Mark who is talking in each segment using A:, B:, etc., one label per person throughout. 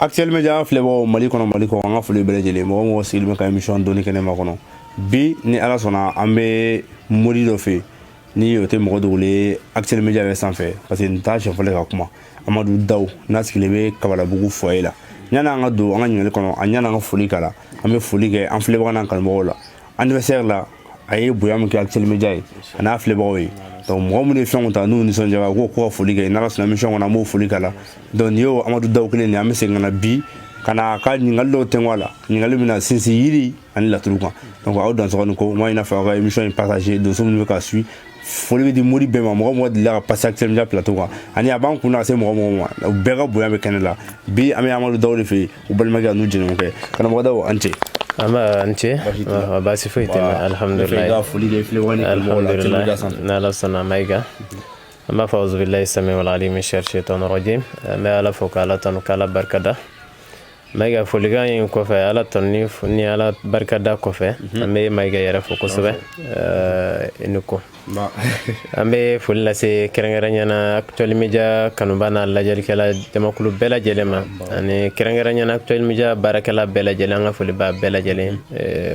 A: Actuel Media filɛbagaw, Mali kɔnɔ, Mali kɔ, an ka foli bɛɛ lajɛlen, mɔgɔ mɔgɔ sigilen bɛ ka émission Dɔnni Kɛnɛ makɔnɔ bi. Ni Ala sɔnna, an bɛ mori dɔ fɛ yen, ni o tɛ mɔgɔ dogolen ye Actuel Media yɛrɛ sanfɛ, parce que nin t'a siɲɛ fɔlɔ ka kuma. Amadu Daw n'a sigilen bɛ Kabalabugu foyer la. Yanni an ka don an ka ɲininkali kɔnɔ, a yanni an ka foli k'a la, an bɛ foli kɛ an filɛbaga n'an kanubagaw la. Anniversaire la, a ye bonya min kɛ Actuel Media ye a n'a filɛbagaw ye. Donc mɔgɔ minnu ye fɛnw ta n'u nisɔndiyara, u ko ka foli kɛ. N'Ala sɔnna, émission kɔnɔ, an b'o foli k'a la. Donc nin y'o Amadu Daw kelen de ye. An bɛ segin ka na bi ka na a ka ɲininkali dɔw tɛnku a la, ɲininkali bɛna sinsin yiri ani laturu kan. Donc aw dansɔgɔ ko n b'a ɲini fɛ, aw ka émission in partager, donso minnu bɛ ka suit. Foli bɛ di mori bɛɛ ma, mɔgɔ mɔgɔ delila ka passer Actuel Media plateau kan, ani a b'an kun na ka se mɔgɔ mɔgɔ ma, u bɛɛ ka bonya bɛ kɛnɛ la. Bi, an bɛ Amadu Daw de fɛ yen, u balimakɛ n'u jɛɲɔgɔnkɛ. Karamɔgɔ Daw, an cɛ.
B: An ba, an ce, baasi foyi tɛ, alhamdulilayi.
A: Foli kɛ filɛbagaw ni kanubagaw la Actuel Media sanfɛ.
B: N'Ala sɔnna, Mayiga, an b'a fɔ أعوذ بالله السميع العليم من شر الشيطان الرجيم. An bɛ Ala fo k'Ala tanu, k'Ala barikada. Mayiga, folikan in kɔfɛ, Ala tanu ni Ala barikada kɔfɛ, an bɛ Mayiga yɛrɛ fo kosɛbɛ i ni ko. An bɛ foli lase kɛrɛnkɛrɛnya na Actuel Media kanuba n'a lajɛlikɛla jamakulu bɛɛ lajɛlen ma, ani kɛrɛnkɛrɛnya na Actuel Media baarakɛla bɛɛ lajɛlen. An ka foli b'a bɛɛ lajɛlen.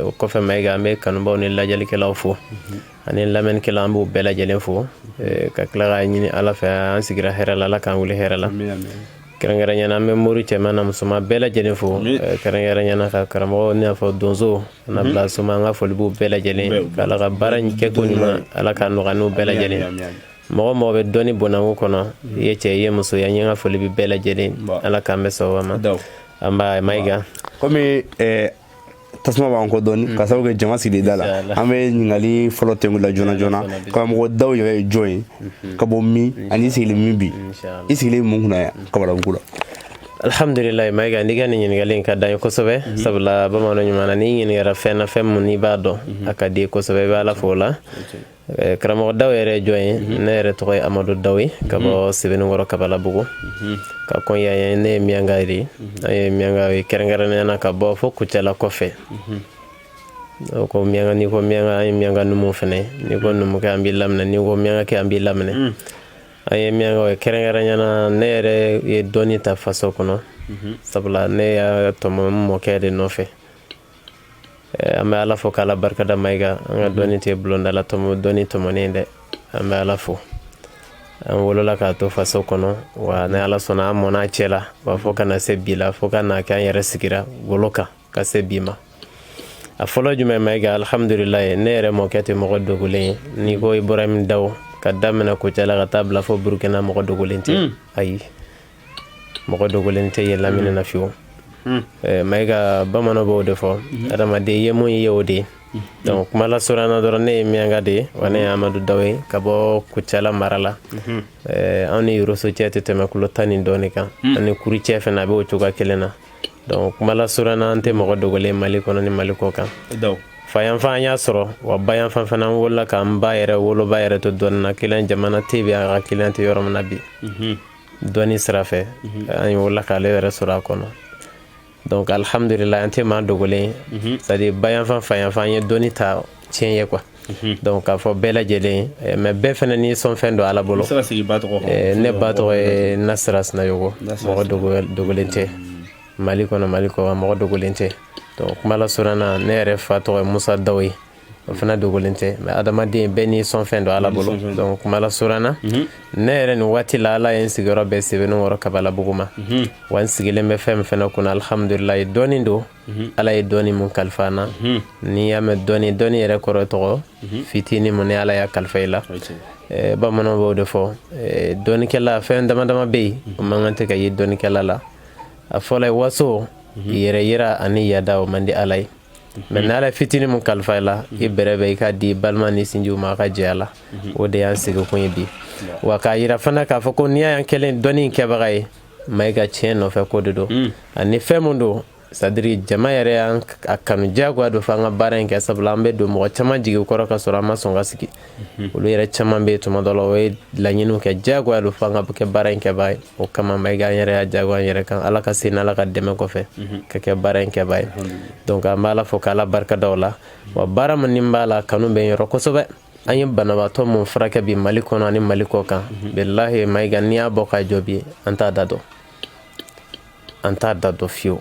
B: O kɔfɛ, Mayiga, an bɛ kanubaw ni lajɛlikɛlaw fo, ani lamɛnnikɛla, an b'u bɛɛ lajɛlen fo, ka tila k'a ɲini Ala fɛ, an sigira hɛrɛ la, Ala k'an wuli hɛrɛ la. Kɛrɛnkɛrɛnya na, an bɛ mori cɛman na musoman bɛɛ lajɛlen fo, kɛrɛnkɛrɛnya na ka karamɔgɔ ni y'a fɔ donso na bila soma, an ka foli b'u bɛɛ lajɛlen, k'Ala ka baara in kɛ ko ɲuman, Ala ka nɔgɔya n'u bɛɛ lajɛlen. Mɔgɔ mɔgɔ bɛ dɔnni bonnanko kɔnɔ, i ye cɛ, i ye muso ye, an ye, ka foli bɛ bɛɛ lajɛlen. Ala k'an bɛ sababa ma. An b'a, Mayiga.
A: Komi tasuma b'an kɔ dɔɔni ka sababu kɛ jama sigilen da la, an bɛ ɲininkali fɔlɔ tɛnku la joona joona. Karamɔgɔ Daw yɛrɛ ye jɔn ye, ka bɔ min, ani i sigilen min bi, i sigilen mun kunna yan Kabalabugu la?
B: Alhamdulilayi, Mayiga, n'i ka nin ɲininkali in ka d'an ye kosɛbɛ, sabula bamananw ɲuman na, n'i ɲininkara fɛn na, fɛn mun n'i b'a dɔn, a ka di ye kosɛbɛ, i bɛ Ala fo o la. Karamɔgɔ Daw yɛrɛ ye jɔn ye? Ne yɛrɛ tɔgɔ ye Amadu Daw ye, ka bɔ Sebenikɔrɔ Kabalabugu, ka kɔn yan. Ne ye miyanka de ye, an ye miyanka ye, kɛrɛnkɛrɛnnenya na ka bɔ fo Kucala kɔfɛ. Ko miyanka, n'i ko miyanka, an ye miyanka numuw fɛnɛ. N'i ko numukɛ, an b'i laminɛ. N'i ko miyankakɛ, an b'i laminɛ. An ye miyankaw ye. Kɛrɛnkɛrɛnnenya na, ne yɛrɛ ye dɔnni ta faso kɔnɔ, sabula ne y'a tɔmɔ n mɔkɛ de nɔfɛ. An bɛ Ala fo k'Ala barikada. Mayiga, an ka dɔnni tɛ bulonda la tɔmɔ, dɔnni tɔmɔnen dɛ. An bɛ Ala fo, an wolola k'a to faso kɔnɔ, wa ni Ala sɔnna, an mɔnna cɛ la wa, fo ka na se bi la, fo ka na kɛ an yɛrɛ sigira golo kan ka se bi ma. A fɔlɔ jumɛn, Mayiga? Alhamdulilayi, ne yɛrɛ mɔkɛ tɛ mɔgɔ dogolen ye. N'i ko Ibrahim Daw, ka daminɛ Kucala ka taa bila fo Burukina, mɔgɔ dogolen tɛ. Ayi, mɔgɔ dogolen tɛ yen lamini na fiyewu. Mayiga, bamananw b'o de fɔ, adamaden i ye mun ye, o de ye. Donc kuma lasurunya na dɔrɔn, ne ye miyanka de ye, wa ne ye Amadu Daw ye, ka bɔ Kucala mara la. Anw ni Yoroso cɛ tɛ tɛmɛ kulo 10 ni dɔɔni kan, ani Kuru cɛ fana, a bɛ o cogoya kelen na. Donc kuma lasurunya na, an tɛ mɔgɔ dogolen Mali kɔnɔ ni Mali kɔ kan. Fayanfan an y'a sɔrɔ, wa bayanfan fana, an wolola k'an ba yɛrɛ woloba yɛrɛ to dɔɔnin na. Kelen jamana tɛ bi, a ka kiliyan tɛ yɔrɔ min na bi, dɔnni sira fɛ, an ye wolola k'ale yɛrɛ sɔrɔ a kɔnɔ. Donc alhamdulillah, an tɛ maa dogolen, c'est à dire bayanfan, fayanfan, an ye dɔnni ta tiɲɛ ye quoi. Donc k'a fɔ bɛɛ lajɛlen, mais bɛɛ fana n'i sɔn fɛn dɔ Ala bolo. Ne ba tɔgɔ ye Nasira Sinayogo. Mɔgɔ dogolen tɛ Mali kɔnɔ, Mali kɔ, mɔgɔ dogolen tɛ. Donc kuma lasurunya na, ne yɛrɛ fa tɔgɔ ye Musa Daw ye, o fana dogolen tɛ. Mais adamaden bɛɛ n'i sɔn fɛn dɔ Ala bolo. Donc kuma lasurunya na, ne yɛrɛ nin waati la, Ala ye n sigiyɔrɔ bɛɛ Sebenikɔrɔ Kabalabugu ma, wa n sigilen bɛ fɛn min fana kunna, alhamdulilayi, dɔɔni don. Ala ye dɔɔni mun kalifa n na, n'i y'a mɛn dɔɔni, dɔɔni yɛrɛ kɔrɔ tɔgɔ fitinin mun ni Ala y'a kalifa i la. Bamananw b'o de fɔ, dɔnnikɛla, fɛn dama dama bɛ yen, o man kan tɛ ka ye dɔnnikɛla la. A fɔlɔ ye waso, yɛrɛ yira ani yada, o man di Ala ye. Mais ni Ala ye fitinin mun kalifa i la, i bɛrɛ bɛ i ka di balima ni sinjiw ma, a ka jɛ a la. O de y'an sigikun ye bi. Wa k'a yira fana k'a fɔ ko n'i y'an kɛlen dɔnni kɛbaga ye, Mayiga, tiɲɛ nɔfɛ ko de don, ani fɛn mun don, c'est à dire jama yɛrɛ y'an a kanu diyagoya don f'an ka baara in kɛ, sabula an bɛ don mɔgɔ caman jigi kɔrɔ ka sɔrɔ an ma sɔn ka sigi. Olu yɛrɛ caman bɛ yen, tuma dɔ la, o ye laɲiniw kɛ diyagoya don f'an ka kɛ baara in kɛbaga ye. O kama, Mayiga, an yɛrɛ y'a diyagoya an yɛrɛ kan, Ala ka se n'Ala ka dɛmɛ kɔfɛ, ka kɛ baara in kɛbaga ye. Donc an bɛ Ala fo k'Ala barika da o la. Wa baara min ni b'a la, kanu bɛ n yɔrɔ kosɛbɛ. An ye banabaatɔ mun furakɛ bi Mali kɔnɔ ani Mali kɔ kan, bilahi, Mayiga, n'i y'a bɔ ka jɔ bi, an t'a da dɔn. An t'a da dɔn fiyewu,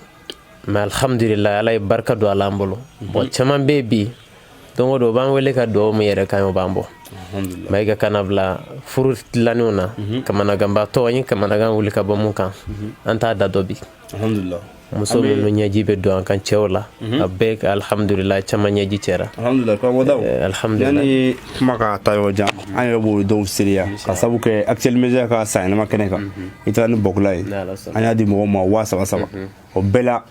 B: mais alhamdulilayi, Ala ye barika don a la an bolo. Bon, caman bɛ bi, don o don u b'an wele ka dugawu min yɛrɛ kan ye, o b'an bɔ. Mayiga, kana bila furu dilanenw na, kamanaganbatɔ, an ye kamanagan wuli ka bɔ mun kan, an t'a da dɔn bi. Muso minnu ɲɛji bɛ don an kan cɛw la, a bɛɛ, alhamdulilayi, caman ɲɛji cɛra.
A: Alhamdulilayi, karamɔgɔ Daw.
B: Alhamdulilayi.
A: Yanni kuma ka taa yɔrɔ jan, an yɛrɛ b'o dɔw seereya ka sabu kɛ Actuel Media ka san yɛlɛma kɛnɛ kan, i taara ni bɔkula ye, an y'a di mɔgɔw ma 3000 saba. O bɛɛ la,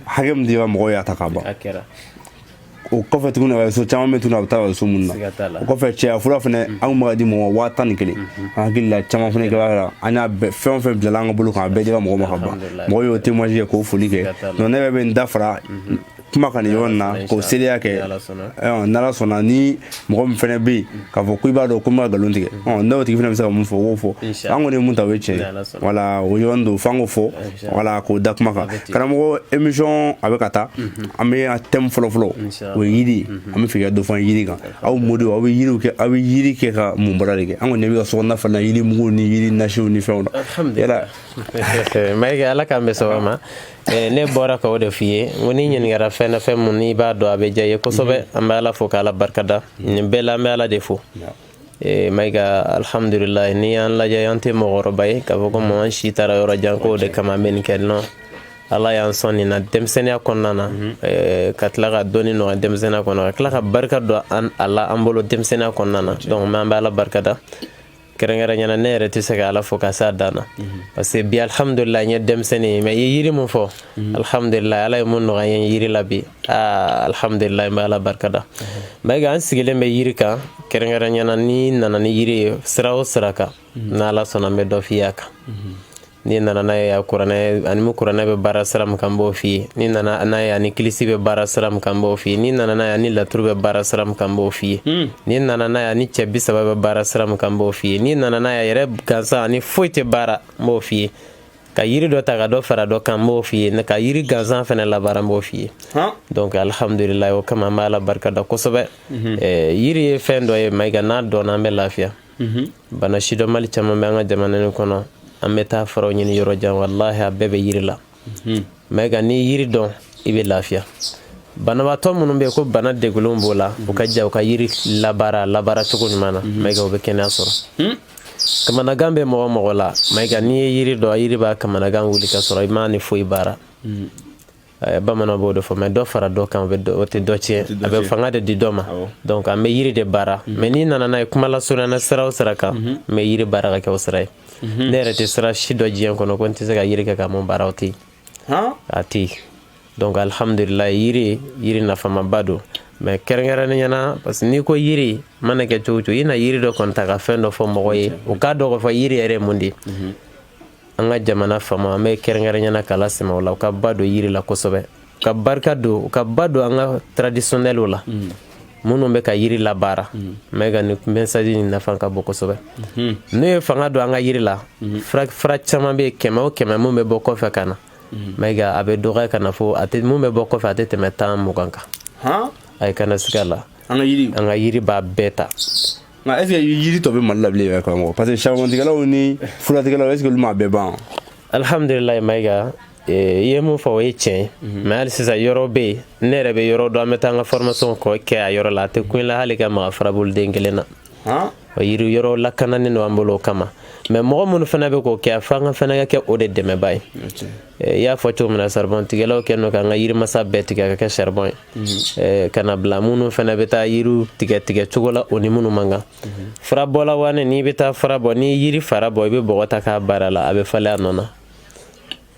A: hakɛ min dira mɔgɔw y'a ta ka ban. O kɔfɛ tuguni, so caman bɛ tuguni, a bɛ taa so minnu na. O kɔfɛ, cɛya fura fana, an kun bɛ ka di mɔgɔ 11,000. An hakili la, caman fana kɛra. An y'a bɛɛ, fɛn o fɛn bilala an ka bolo kan, a bɛɛ dira mɔgɔ ma ka ban. Mɔgɔw y'o témoignage kɛ k'o foli kɛ. Donc ne yɛrɛ bɛ n da fara kuma kan nin yɔrɔ in na k'o seereya kɛ. N'Ala sɔnna, ni mɔgɔ min fana bɛ yen k'a fɔ ko i b'a dɔn ko n bɛ ka nkalon tigɛ, n'o tigi fana bɛ se ka mun fɔ, o k'o fɔ. An kɔni ye mun ta, o ye tiɲɛ ye. Wala o yɔrɔnin don f'an k'o fɔ, wala k'o da kuma kan. Karamɔgɔ, émission a bɛ ka taa, an bɛ thème fɔlɔ fɔlɔ, o ye yiri ye. An bɛ fɛ ka dɔ fɔ an yiri kan. Aw moriw, aw bɛ yiriw kɛ, aw bɛ yiri kɛ ka mun baara de kɛ? An kɔni ɲɛ bɛ ka sokɔnɔna fana yiri mugu ni yiri nasiw ni fɛnw na yala.
B: Mayiga, Ala k'an bɛn sababa ma. Ne bɔra ka o de f'i ye, n ko n'i ɲininkara fɛn na, fɛn mun n'i b'a dɔn, a bɛ diya i ye kosɛbɛ. An bɛ Ala fo k'Ala barikada nin bɛɛ la, an bɛ Ala de fo. Mayiga, alhamdulilayi, n'i y'an lajɛ, an tɛ mɔgɔkɔrɔba ye k'a fɔ ko mɔgɔ an si taara yɔrɔ jan k'o de kama an bɛ nin kɛ. Non, Ala y'an sɔn nin na denmisɛnninya kɔnɔna na, ka tila ka dɔnni nɔgɔya denmisɛnninya kɔnɔ, ka tila ka barika don a la an bolo denmisɛnninya kɔnɔna na. Donc an bɛ Ala barikada kɛrɛnkɛrɛnyana. Ne yɛrɛ tɛ se ka Ala fo ka s'a dan na, parce que bi, alhamdulilayi, n ye denmisɛnnin ye, mais i ye yiri mun fɔ, alhamdulilayi, Ala ye mun nɔgɔya n ye yiri la bi, aa, alhamdulilayi, n bɛ Ala barikada. Mayiga, an sigilen bɛ yiri kan kɛrɛnkɛrɛnyana. N'i nana ni yiri ye sira o sira kan, n'Ala sɔnna, n bɛ dɔ f'i ye a kan. N'i nana n'a ye kuranɛ ani mu kuranɛ bɛ baara sira min kan, n b'o f'i ye. N'i nana n'a ye ani kilisi bɛ baara sira min kan, n b'o f'i ye. N'i nana n'a ye ani laturu bɛ baara sira min kan, n b'o f'i ye. N'i nana n'a ye ani cɛ 30 bɛ baara sira min kan, n b'o f'i ye. N'i nana n'a ye a yɛrɛ gansan ani foyi tɛ baara, n b'o f'i ye. Ka yiri dɔ ta ka dɔ fara dɔ kan, n b'o f'i ye. Ka yiri gansan fana labaara, n b'o f'i ye. Donc alhamdulilayi, o kama an bɛ Ala barika da kosɛbɛ. Yiri ye fɛn dɔ ye, Mayiga, n'a dɔnna, an bɛ lafiya. Bana sidɔnbali caman bɛ an ka jamana in kɔnɔ, an bɛ taa faraw ɲini yɔrɔ jan. Walahi, a bɛɛ bɛ yiri la. Mayiga, n'i yiri dɔn, i bɛ lafiya. Banabaatɔ minnu bɛ yen ko bana degulenw b'o la, u ka ja u ka yiri labaara, labaara cogo ɲuman na, Mayiga, u bɛ kɛnɛya sɔrɔ. Kamanagan bɛ mɔgɔ mɔgɔ la, Mayiga, n'i ye yiri dɔn, yiri b'a kamanagan wuli ka sɔrɔ i m'a ni foyi baara. Bamananw b'o de fɔ, mais dɔ fara dɔ kan, o tɛ dɔ tiɲɛ, a bɛ fanga de di dɔ ma. Donc an bɛ yiri de baara, mais n'i nana n'a ye kuma lasurunya sira o sira kan, n bɛ yiri baara ka kɛ o sira ye. Ne yɛrɛ tɛ sira si dɔ diɲɛ kɔnɔ ko n tɛ se ka yiri kɛ ka mun baara, o tɛ yen, a tɛ yen. Donc alhamdulilayi, yiri nafamaba don, mais kɛrɛnkɛrɛnnenya na, parce que n'i ko yiri mana kɛ cogo o cogo, i na yiri dɔ kɔni ta ka fɛn dɔ fɔ mɔgɔ ye, o k'a dɔn k'a fɔ yiri yɛrɛ ye mun de ye. An ka jamana faama, an bɛ kɛrɛnkɛrɛnnenya k'ala sɛmɛ o la, u ka ba don yiri la kosɛbɛ, u ka barika don, u ka ba don an ka traditionnels la minnu bɛ ka yiri labaara. Mais ka nin message in nafa ka bon kosɛbɛ. N'u ye fanga don an ka yiri la, fura caman bɛ yen, 100 o 100 mun bɛ bɔ kɔfɛ ka na, Mayiga, a bɛ dɔgɔya ka na fo a tɛ mun bɛ bɔ kɔfɛ, a tɛ tɛmɛ 10 20 kan. A ye kana siga la.
A: An ka yiri.
B: An ka yiri b'a bɛɛ ta.
A: Nka est ce que yiri tɔ bɛ Mali la bilen yɛrɛ, karamɔgɔ? Parce que charbon-tigɛlaw ni furatigɛlaw, est ce que olu m'a bɛɛ ban?
B: Alhamdulilayi, Mayiga, i ye mun fɔ, o ye tiɲɛ ye, mais hali sisan yɔrɔ bɛ yen, ne yɛrɛ bɛ yɔrɔ dɔn, an bɛ taa an ka formation kɔ kɛ a yɔrɔ la, a tɛ kun i la hali ka maga furabuluden kelen na. O yiri yɔrɔ lakananen don an bolo o kama, mais mɔgɔ minnu fana bɛ k'o kɛ, a f'an ka fana ka kɛ o de dɛmɛba ye. I y'a fɔ cogo min na, charbon tigɛlaw kɛ n'o k'an ka yirimasa bɛɛ tigɛ ka kɛ charbon ye, ka na bila minnu fana bɛ taa yiriw tigɛ tigɛ cogo la, o ni minnu man kan. Furabɔla wani, n'i bɛ taa fura bɔ, n'i yiri fara bɔ, i bɛ bɔgɔ ta k'a baara la, a bɛ falen a nɔ na.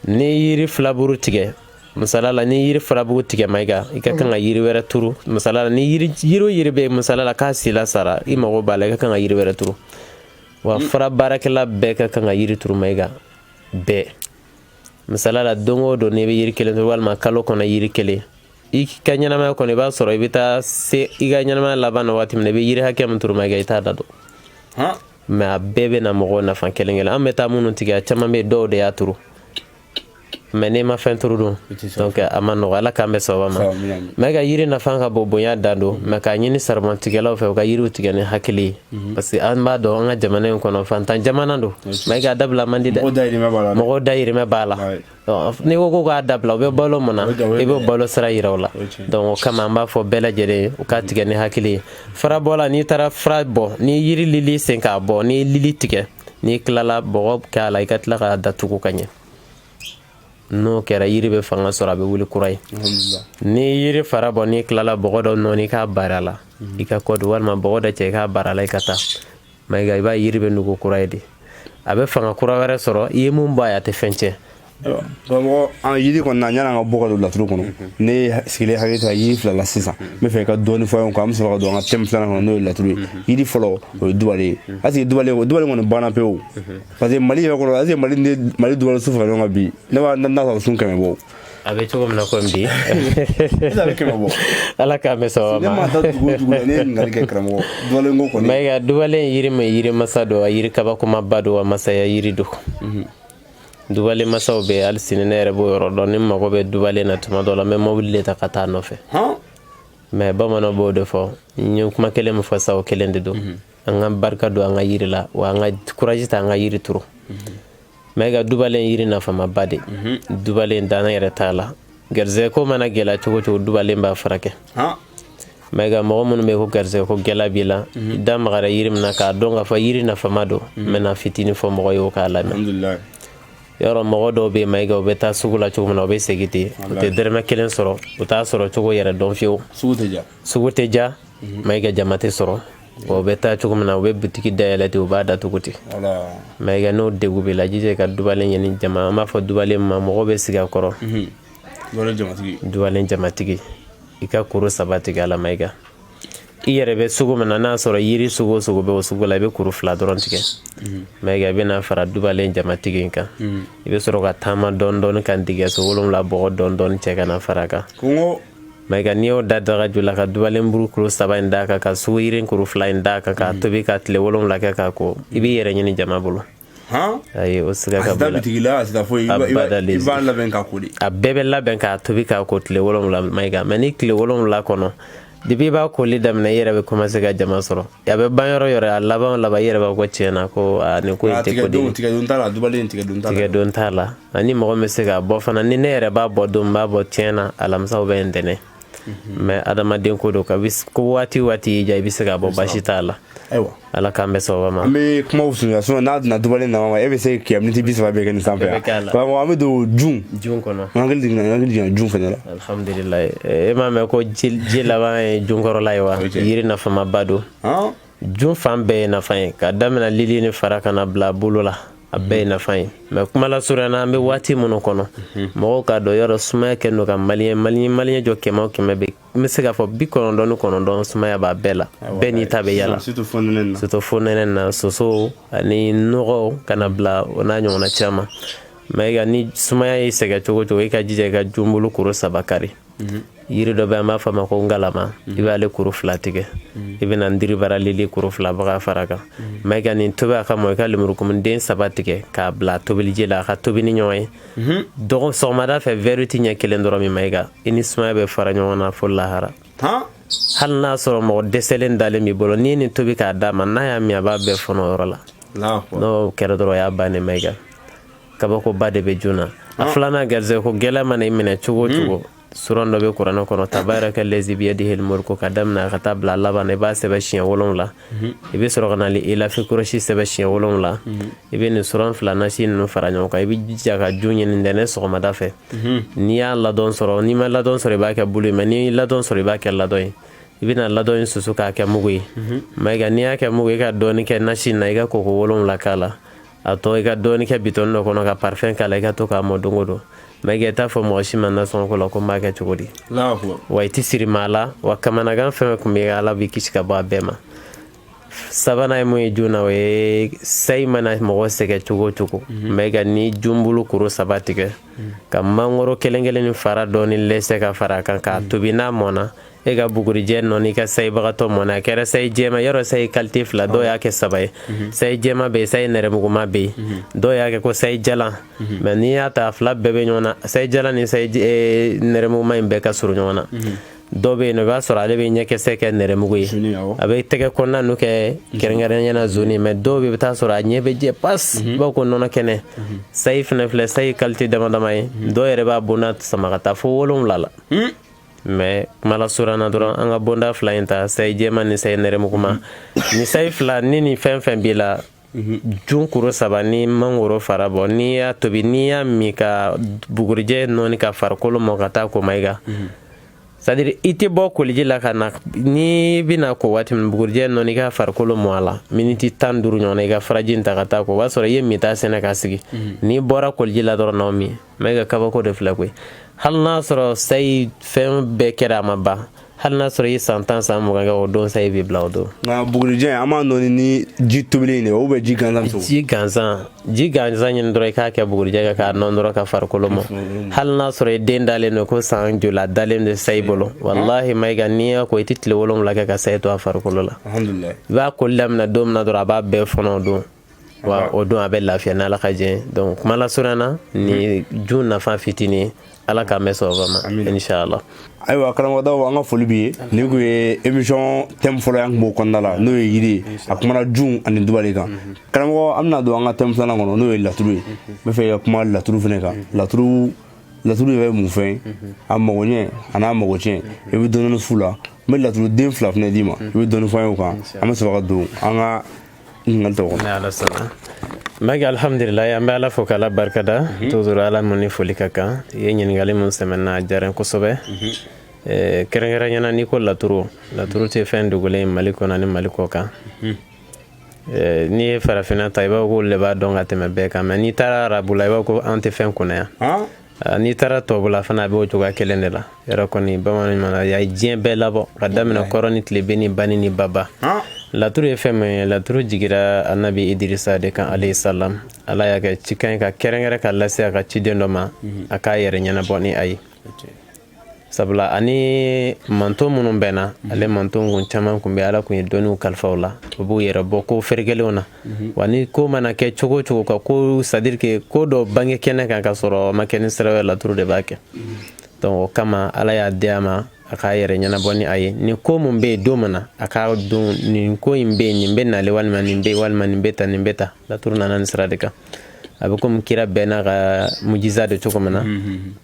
B: Ni yiri filaburu tigɛ, misala la, ni yiri furaburu tigɛ, Mayiga, i ka kan ka yiri wɛrɛ turu. Misala la, ni yiri yiri o yiri bɛ yen, misala la, k'a si la sara, i mago b'a la, i ka kan ka yiri wɛrɛ turu. Wa fura baarakɛla bɛɛ ka kan ka yiri turu, Mayiga, bɛɛ. Misala la, don o don n'i bɛ yiri kelen turu, walima kalo kɔnɔ yiri kelen, i ka ɲɛnamaya kɔnɔ, i b'a sɔrɔ i bɛ taa se i ka ɲɛnamaya laban na waati min na, i bɛ yiri hakɛ min turu, Mayiga, i t'a da dɔn. Mais a bɛɛ bɛ na mɔgɔw nafa kelen kelen. An bɛ taa minnu tigɛ, a caman bɛ yen, dɔw de y'a turu. Mais n'i ma fɛn turu dun, donc a ma nɔgɔ. Ala k'an bɛ sababa ma. Mais ka yiri nafa ka bon, bonya dan don. Mais k'a ɲini saribɔn tigɛlaw fɛ, u ka yiriw tigɛ ni hakili ye, parce que an b'a dɔn an ka jamana in kɔnɔ, fantan jamana don. Mais k'a dabila man di dɛ, mɔgɔw dayirimɛ b'a la. N'i ko k'a dabila, u bɛ balo mun na? I bɛ balo sira yira u la. Donc o kama an b'a fɔ bɛɛ lajɛlen, u k'a tigɛ ni hakili ye. Farabɔla, n'i taara fara bɔ, ni yiri lili sen k'a bɔ, ni lili tigɛ, n'i tilala bɔgɔ k'a la, i ka tila k'a datugu ka ɲɛ. N'o kɛra, yiri bɛ fanga sɔrɔ, a bɛ wuli kura ye. Ni yiri fara bɔ, n'i tilala, bɔgɔ dɔ nɔɔni k'a bari a la, i ka kɔ don, walima bɔgɔ dɔ cɛ i k'a bari a la, i ka taa. Mayiga, i b'a yiri bɛ nugu kura ye de, a bɛ fanga kura wɛrɛ sɔrɔ. I ye mun bɔ a ye, a tɛ fɛn tiɲɛ.
A: Karamɔgɔ, an yiri kɔni na, yanni an ka bɔ ka don laturu kɔnɔ, ne sigilen hakili to yiri fila la sisan. N bɛ fɛ i ka dɔɔni fɔ an ye, an bɛ sɔrɔ ka don an ka thème filanan kɔnɔ, n'o ye laturu ye. Yiri fɔlɔ, o ye dubalen ye. Est-ce que dubalen kɔni banna pewu? Parce que Mali yɛrɛ kɔnɔ, est-ce que Mali ni Mali dubalen su fara ɲɔgɔn kan bi, ne b'a n'a sɔrɔ sun 100 bɔ.
B: A bɛ cogo min na komi bi.
A: A bɛ 100 bɔ.
B: Ala k'an bɛ sababa
A: ma. Ne ma taa dugu o dugu la, ne ye ɲininkali kɛ, karamɔgɔ, dubalen ko kɔni.
B: Mayiga, dubalen yiri min, yiri masa don, a yiri kabakomaba don, wa masaya yiri don. Dubalen masaw bɛ hali sini, ne yɛrɛ b'o yɔrɔ dɔn. Ni mago bɛ dubalen na tuma dɔ la, n bɛ mobili de ta ka taa nɔfɛ. Mais bamananw b'o de fɔ, n ye kuma kelen min fɔ sa, o kelen de don. An ka barika don an ka yiri la, wa an ka courage ta, an ka yiri turu. Mais ka dubalen yiri nafamaba de. Dubalen danna yɛrɛ t'a la. Garisɛgɛ ko mana gɛlɛya cogo cogo, dubalen b'a furakɛ. Mais ka mɔgɔ minnu bɛ ko garisɛgɛ ko gɛlɛya b'i la, i da magara yiri min na, k'a dɔn k'a fɔ yiri nafama don, n bɛna fitinin fɔ mɔgɔ ye o k'a lamɛn. Yɔrɔ mɔgɔ dɔw bɛ yen, Mayiga, u bɛ taa sugu la cogo min na, u bɛ segin ten, u tɛ dɔrɔmɛ kelen sɔrɔ, u t'a sɔrɔ cogo yɛrɛ dɔn fiyewu. Sugu tɛ ja, Mayiga, jama tɛ sɔrɔ. U bɛ taa cogo min na, u bɛ butigi dayɛlɛ ten, u b'a datugu ten. Mayiga, n'o degun b'i la, jija ka dubalen ɲini. Jama, an b'a fɔ dubalen ma, mɔgɔ bɛ sigi a kɔrɔ. Dubalen jamatigi, i ka kuru 3 tigɛ a la. Mayiga, i yɛrɛ bɛ sugu min na, n'a sɔrɔ yiri sugu o sugu bɛ o sugu la, i bɛ kuru 2 dɔrɔn tigɛ. Mayiga, i bɛna fara dubalen jamatigi in kan, i bɛ sɔrɔ ka taama dɔɔni dɔɔni ka dingɛso 7 bɔgɔ dɔɔni dɔɔni cɛ ka na fara a kan. Mayiga, n'i y'o da daga ju la, ka dubalen buru kuru 3 in d'a kan, ka sugu yiri kuru 2 in d'a kan, k'a tobi ka tile 7 kɛ k'a ko, i b'i yɛrɛ ɲini jama bolo. Ayi, o siga ka
A: bɔ la. A b'a labɛn k'a ko de.
B: A bɛɛ bɛ labɛn k'a tobi k'a ko tile 7, Mayiga. Mais ni tile 7 kɔnɔ, depuis i b'a koli daminɛ, i yɛrɛ bɛ commencer ka jama sɔrɔ. A bɛ ban yɔrɔ yɔrɔ, a laban laban, i yɛrɛ b'a fɔ tiɲɛ na ko nin ko in tɛ ko den.
A: Tigɛdon t'a la, dubalen tigɛdon t'a la.
B: Tigɛdon t'a la. Ani mɔgɔ min bɛ se k'a bɔ fana, ni ne yɛrɛ b'a bɔ don, n b'a bɔ tiɲɛ na alamisa bɛ ntɛnɛn. Mais adamaden ko don, kabi ko waati waati y'i diya, i bɛ se k'a bɔ, baasi t'a la.
A: Ayiwa.
B: Ala k'an bɛ sababa ma.
A: An bɛ kumaw surunya, sinon n'a donna dubalen nama ma, e bɛ se k'i miniti 30 bɛɛ kɛ nin sanfɛ yan. Karamɔgɔ, an bɛ don jun.
B: Jun kɔnɔ.
A: N hakili jiginna, n hakili jiginna jun fɛnɛ la.
B: Alhamdulilayi. E m'a mɛn ko ji laban ye junkɔrɔla ye wa? Yiri nafamaba don. Jun fan bɛɛ ye nafa ye, ka daminɛ lili ni fara ka na bila bolo la, a bɛɛ ye nafa ye. Mais kuma lasurunya na, an bɛ waati minnu kɔnɔ, mɔgɔw k'a dɔn yɔrɔ sumaya kɛ don ka maliyɛn jɔ 100 o 100 bɛ, n bɛ se k'a fɔ 99 sumaya b'a bɛɛ la. Bɛɛ n'i ta bɛ yala,
A: surtout
B: fonɛnɛ na, soso ani nɔgɔw kana bila o n'a ɲɔgɔnna caman. Mais ni sumaya y'i sɛgɛn cogo cogo, i ka jija i ka junbulu kuru 3 kari. Yiri dɔ bɛ, an b'a fɔ a ma ko ngalama, i b'ale kuru 2 tigɛ, i bɛna ndiribara lili kuru 2 baga fara kan. Mayiga, nin tobi a ka mɔ, i ka lemurukumuden 3 tigɛ k'a bila tobiliji la, a ka tobi ni ɲɔgɔn ye. Dɔgɔ sɔgɔmada fɛ, verre ti ɲɛ kelen dɔrɔn min, Mayiga, i ni sumaya bɛ fara ɲɔgɔn na fo lahara. Hali n'a sɔrɔ mɔgɔ dɛsɛlen dalen b'i bolo, n'i ye nin tobi k'a d'a ma, n'a y'a min, a b'a bɛɛ fɔnɔ o yɔrɔ la. N'o kɛra dɔrɔn, o y'a bannen. Mayiga, kabakoba de bɛ jun na. A filanan, garisɛgɛ ko gɛlɛya mana i minɛ cogo o cogo, suran dɔ bɛ kuranɛ kɔnɔ, tabaraka lazi biyadihil mulku, ka daminɛ ka taa bila laban na, i b'a sɛbɛn siɲɛ 7. I bɛ sɔrɔ ka na ilafi kɔrɔsi sɛbɛn siɲɛ 7. I bɛ nin suran 2 nasi ninnu fara ɲɔgɔn kan. I bɛ jija ka jun ɲini ntɛnɛn sɔgɔmada fɛ. N'i y'a ladɔn sɔrɔ, n'i ma ladɔn sɔrɔ, i b'a kɛ bulu ye, mais n'i ladɔn sɔrɔ, i b'a kɛ ladɔn ye. I bɛna ladɔn in susu k'a kɛ mugu ye. Mayiga, n'i y'a kɛ mugu ye, i ka dɔɔni kɛ nasi na, i ka koko 7 k'a la, a tɔ i ka dɔɔni kɛ bitɔn dɔ kɔnɔ, ka parfum k'a la, i ka to k'a mɔ don o don. Mayiga, i t'a fɔ mɔgɔ si ma nasɔngɔ ko la ko n b'a kɛ cogo di, wa i tɛ siri maa la, wa kamanagan fɛn fɛn tun bɛ, Ala b'i kisi ka bɔ a bɛɛ ma. Sabanan ye mun ye jun na? O ye sayi mana mɔgɔ sɛgɛn cogo o cogo, Mayiga, ni junbulu kuru 3 tigɛ, ka mangoro kelen kelen ni fara dɔɔni lɛsɛ ka fara a kan, k'a tobi, n'a mɔnna, E ka bugurijɛ nɔni ka sayibagatɔ mɔnɛ, a kɛra sayi jɛma, yɔrɔ sayi qualité fila, dɔw y'a kɛ saba ye, sayi jɛma bɛ yen, sayi nɛrɛmuguma bɛ yen, dɔw y'a kɛ ko sayi jalan. Mais n'i y'a ta, fila bɛɛ bɛ ɲɔgɔn na, sayi jalan ni sayi nɛrɛmuguma in bɛɛ ka surun ɲɔgɔn na. Dɔw bɛ yen nɔ, i b'a sɔrɔ ale bɛ ɲɛkisɛ kɛ nɛrɛmugu ye, a bɛ tɛgɛ kɔnɔna ninnu kɛ kɛrɛnkɛrɛnnenya la zoni. Mais dɔw bɛ yen, i bɛ taa sɔrɔ a ɲɛ bɛ jɛ pas, i b'a fɔ ko nɔnɔ kɛnɛ. Sayi fana filɛ, sayi qualité dama dama ye, dɔw yɛrɛ b'a bonda sama ka taa fo 7 la. Mais kuma lasurunya dɔrɔn, an ka bonda fila in ta, sayi jɛma ni sayi nɛrɛmuguma. Ni sayi fila ni nin fɛn fɛn b'i la, jun kuru saba ni mangoro fara bɔ, n'i y'a tobi, n'i y'a min ka bugurijɛ nɔɔni ka farikolo mɔ ka taa ko Mayiga, c'est à dire i tɛ bɔ koliji la ka na, n'i bɛna ko waati min, bugurijɛ nɔɔni i ka farikolo mɔ a la miniti 15 ɲɔgɔn na, i ka faraji in ta ka taa ko, o b'a sɔrɔ i ye minta sɛnɛ ka sigi. N'i bɔra koliji la dɔrɔn, n'aw min, Mayiga, kabako de filɛ koyi. Hali n'a sɔrɔ sayi fɛn bɛɛ kɛra, a ma ban, hali n'a sɔrɔ i ye san 10, san 20 kɛ, o don sayi b'i bila o don.
A: Nka bugurijɛ, an b'a nɔɔni ni ji tobilen de ou bien ji gansan?
B: Ji gansan, ji gansan ɲini dɔrɔn, i k'a kɛ bugurijɛ kan k'a nɔn dɔrɔn ka farikolo mɔ. Hali n'a sɔrɔ i den dalen don ko san joli, a dalen don sayi bolo, walahi Mayiga, n'i y'a ko, i tɛ tile 7 kɛ ka sayi to a farikolo la. I b'a koli daminɛ don min na dɔrɔn, a b'a bɛɛ fɔnɔ o don, wa o don a bɛ lafiya n'Ala ka jɛ. Donc kuma lasurunya na, ni jun nafa fitinin, Ala k'an bɛ sɔn ma, inshallah.
A: Ayiwa karamɔgɔ Daw, an ka foli b'i ye. Nin kun ye émission thème fɔlɔ ye, an kun b'o kɔnɔna la, n'o ye yiri ye, a kumana jun ani dubali kan. Karamɔgɔ, an bɛna don an ka thème filanan kɔnɔ, n'o ye laturu ye. N bɛ fɛ i ka kuma laturu fɛnɛ kan. Laturu yɛrɛ ye mun fɛn ye, a mago ɲɛ a n'a mago tiɲɛ? I bɛ dɔɔni f'u la. N bɛ laturu den fila fɛnɛ d'i ma, i bɛ dɔɔni fɔ an ye o kan, an bɛ sɔrɔ ka don an ka ɲininkali tɔw kɔnɔ.
B: Ala sɔnna Maki, alhamdulilayi, an bɛ Ala fo k'Ala barikada toujours, Ala mun ni foli ka kan. I ye ɲininkali mun sɛmɛ na, a diyara n kosɛbɛ. Kɛrɛnkɛrɛnyana, n'i ko laturu, laturu tɛ fɛn dogolen ye Mali kɔnɔ ni Mali kɔ kan. N'i ye farafinna ta, i b'a fɔ k'olu de b'a dɔn ka tɛmɛ bɛɛ kan. Mais n'i taara arabu la, i b'a fɔ ko an tɛ fɛn kunna yan. N'i taara tubabula fana, a bɛ o cogoya kelen de la. Yɔrɔ kɔni, bamanan ɲuman, a ye diɲɛ bɛɛ labɔ ka daminɛ kɔrɔ ni tileben ni bani ni baba. Laturu ye fɛn min ye, laturu jigira anabi Idirisa de kan, alayhi salam. Ala y'a kɛ cikan ye ka kɛrɛnkɛrɛn ka lase a ka ciden dɔ ma, a k'a yɛrɛ ɲɛnabɔ ni a ye, sabula ani manto minnu bɛnna ale, manto kun caman kun bɛ, Ala kun ye dɔnniw kalifa u la, u b'u yɛrɛ bɔ ko ferekelenw na. Wa ni ko mana kɛ cogo o cogo, ka ko, c'est à dire que ko dɔ bange kɛnɛ kan ka sɔrɔ ma kɛ ni sira wɛrɛ, laturu de b'a kɛ. Donc o kama, Ala y'a di a ma a k'a yɛrɛ ɲɛnabɔ ni a ye. Nin ko mun bɛ yen don min na, a k'a dɔn nin ko in bɛ yen, nin bɛ nale, walima nin bɛ yen, walima nin bɛ ta, nin bɛ ta. Laturu nana nin sira de kan. A bɛ komi kira bɛɛ n'a ka mujiza de cogo min na,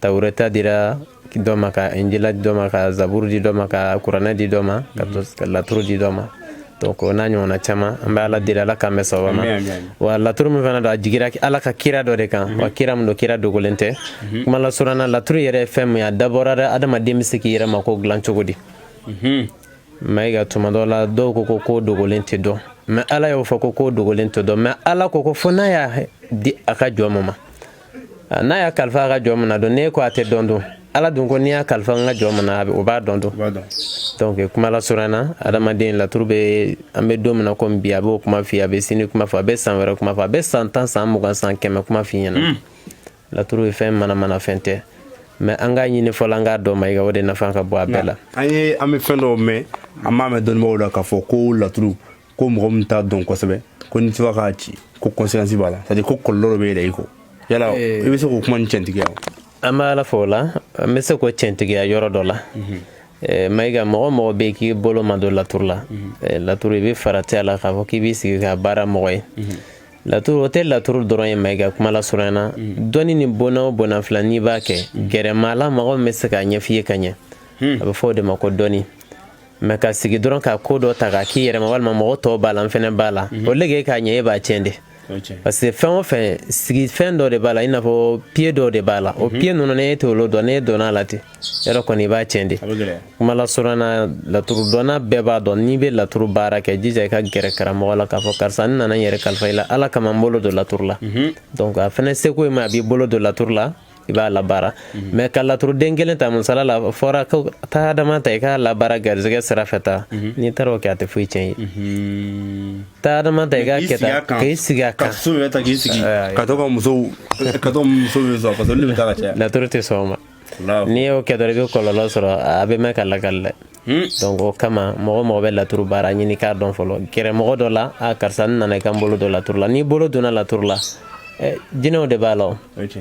B: Tawureta dira dɔ ma, ka Injila di dɔ ma, ka Zaburu di dɔ ma, ka Kuranɛ di dɔ ma, ka laturu di dɔ ma. Donc o n'a ɲɔgɔnna caman, an bɛ Ala deli, Ala k'an bɛn sababa ma. Wa laturu min fana don, a jigira Ala ka kira dɔ de kan, wa kira min don, kira dogolen tɛ. Kuma lasurunya, laturu yɛrɛ ye fɛn min ye, a dabɔra dɛ, adamaden bɛ se k'i yɛrɛ mako dilan cogo di? Mayiga, tuma dɔ la, dɔw ko ko dogolen tɛ dɔn, mais Ala y'o fɔ ko dogolen tɛ dɔn, mais Ala ko fo n'a y'a di a ka jɔn ma, n'a y'a kalifa a ka jɔn min na don, n'e ko a tɛ dɔn don, Ala dun ko n'i y'a kalifa n ka jɔn min na, o b'a dɔn don. Donc kuma lasurunya na, adamaden, laturu bɛ, an bɛ don min na komi bi, a b'o kuma f'i ye, a bɛ sini kuma fɔ, a bɛ san wɛrɛ kuma fɔ, a bɛ san 10, san 20, san 100 kuma f'i ɲɛna. Laturu ye fɛn manamana fɛn tɛ, mais an k'a ɲini fɔlɔ, an k'a dɔn Mayiga, o de nafa ka bon a bɛɛ la.
A: An ye, an bɛ fɛn dɔw mɛn, an b'a mɛn dɔnnibagaw la k'a fɔ ko laturu, ko mɔgɔ min t'a dɔn kosɛbɛ, ko n'i tora k'a ci, ko conséquence b'a la, c'est à dire ko kɔlɔlɔ dɔ bɛ yɛlɛ i kɔ. Yala i bɛ se k'o kuma nin tiɲɛtigiya wa?
B: An bɛ Ala fo o la, an bɛ se k'o tiɲɛtigiya yɔrɔ dɔ la. Mayiga, mɔgɔ mɔgɔ bɛ yen k'i bolo ma don laturu la, laturu, i bɛ farati a la k'a fɔ k'i b'i sigi ka baara mɔgɔ ye. Laturu, o tɛ laturu dɔrɔn ye Mayiga, kuma lasurunya na, dɔnni ni bonna o bonna fila, n'i b'a kɛ, gɛrɛma la, mɔgɔ min bɛ se k'a ɲɛf'i ye ka ɲɛ, a bɛ fɔ o de ma ko dɔnni. Mais ka sigi dɔrɔn ka ko dɔ ta k'a k'i yɛrɛ ma, walima mɔgɔ tɔw b'a la, n fɛnɛ b'a la, o lege k'a ɲɛ, e b'a tiɲɛ de. Parce que fɛn o fɛn, sigi fɛn dɔ de b'a la, i n'a fɔ pied dɔ de b'a la. O pied ninnu, ne t'olu dɔn, ne donna a la ten, yɔrɔ kɔni, i b'a tiɲɛ de. Kuma lasurunya na, laturu dɔnna bɛɛ b'a dɔn, n'i bɛ laturu baara kɛ, jija i ka gɛrɛ karamɔgɔ la k'a fɔ karisa, n nana n yɛrɛ kalifa i la, Ala kama, n bolo don laturu la. Donc a fɛnɛ seko ye ma, a b'i bolo don laturu la, i b'a labaara. Mais ka laturuden kelen ta, misala la, fɔra ko taa adama ta i k'a labaara garizɛgɛ sira fɛ ta, n'i taara o kɛ, a tɛ foyi tiɲɛ ye. Taa adama ta i k'a kɛ tan, k'i sigi a kan,
A: ka so yɛrɛ ta k'i sigi ka to ka musow ka to musow bɛ sɔn, parce que olu de bɛ taa ka caya.
B: Laturu tɛ sɔn o ma. N'i y'o kɛ dɔrɔn, i bɛ kɔlɔlɔ sɔrɔ, a bɛ mɛn ka lakali dɛ. Donc o kama mɔgɔ mɔgɔ bɛ laturu baara ɲini k'a dɔn fɔlɔ, gɛrɛ mɔgɔ dɔ la, a karisa, n nana i ka n bolo don laturu la. N'i bolo donna laturu la, jinɛw de b'a la o,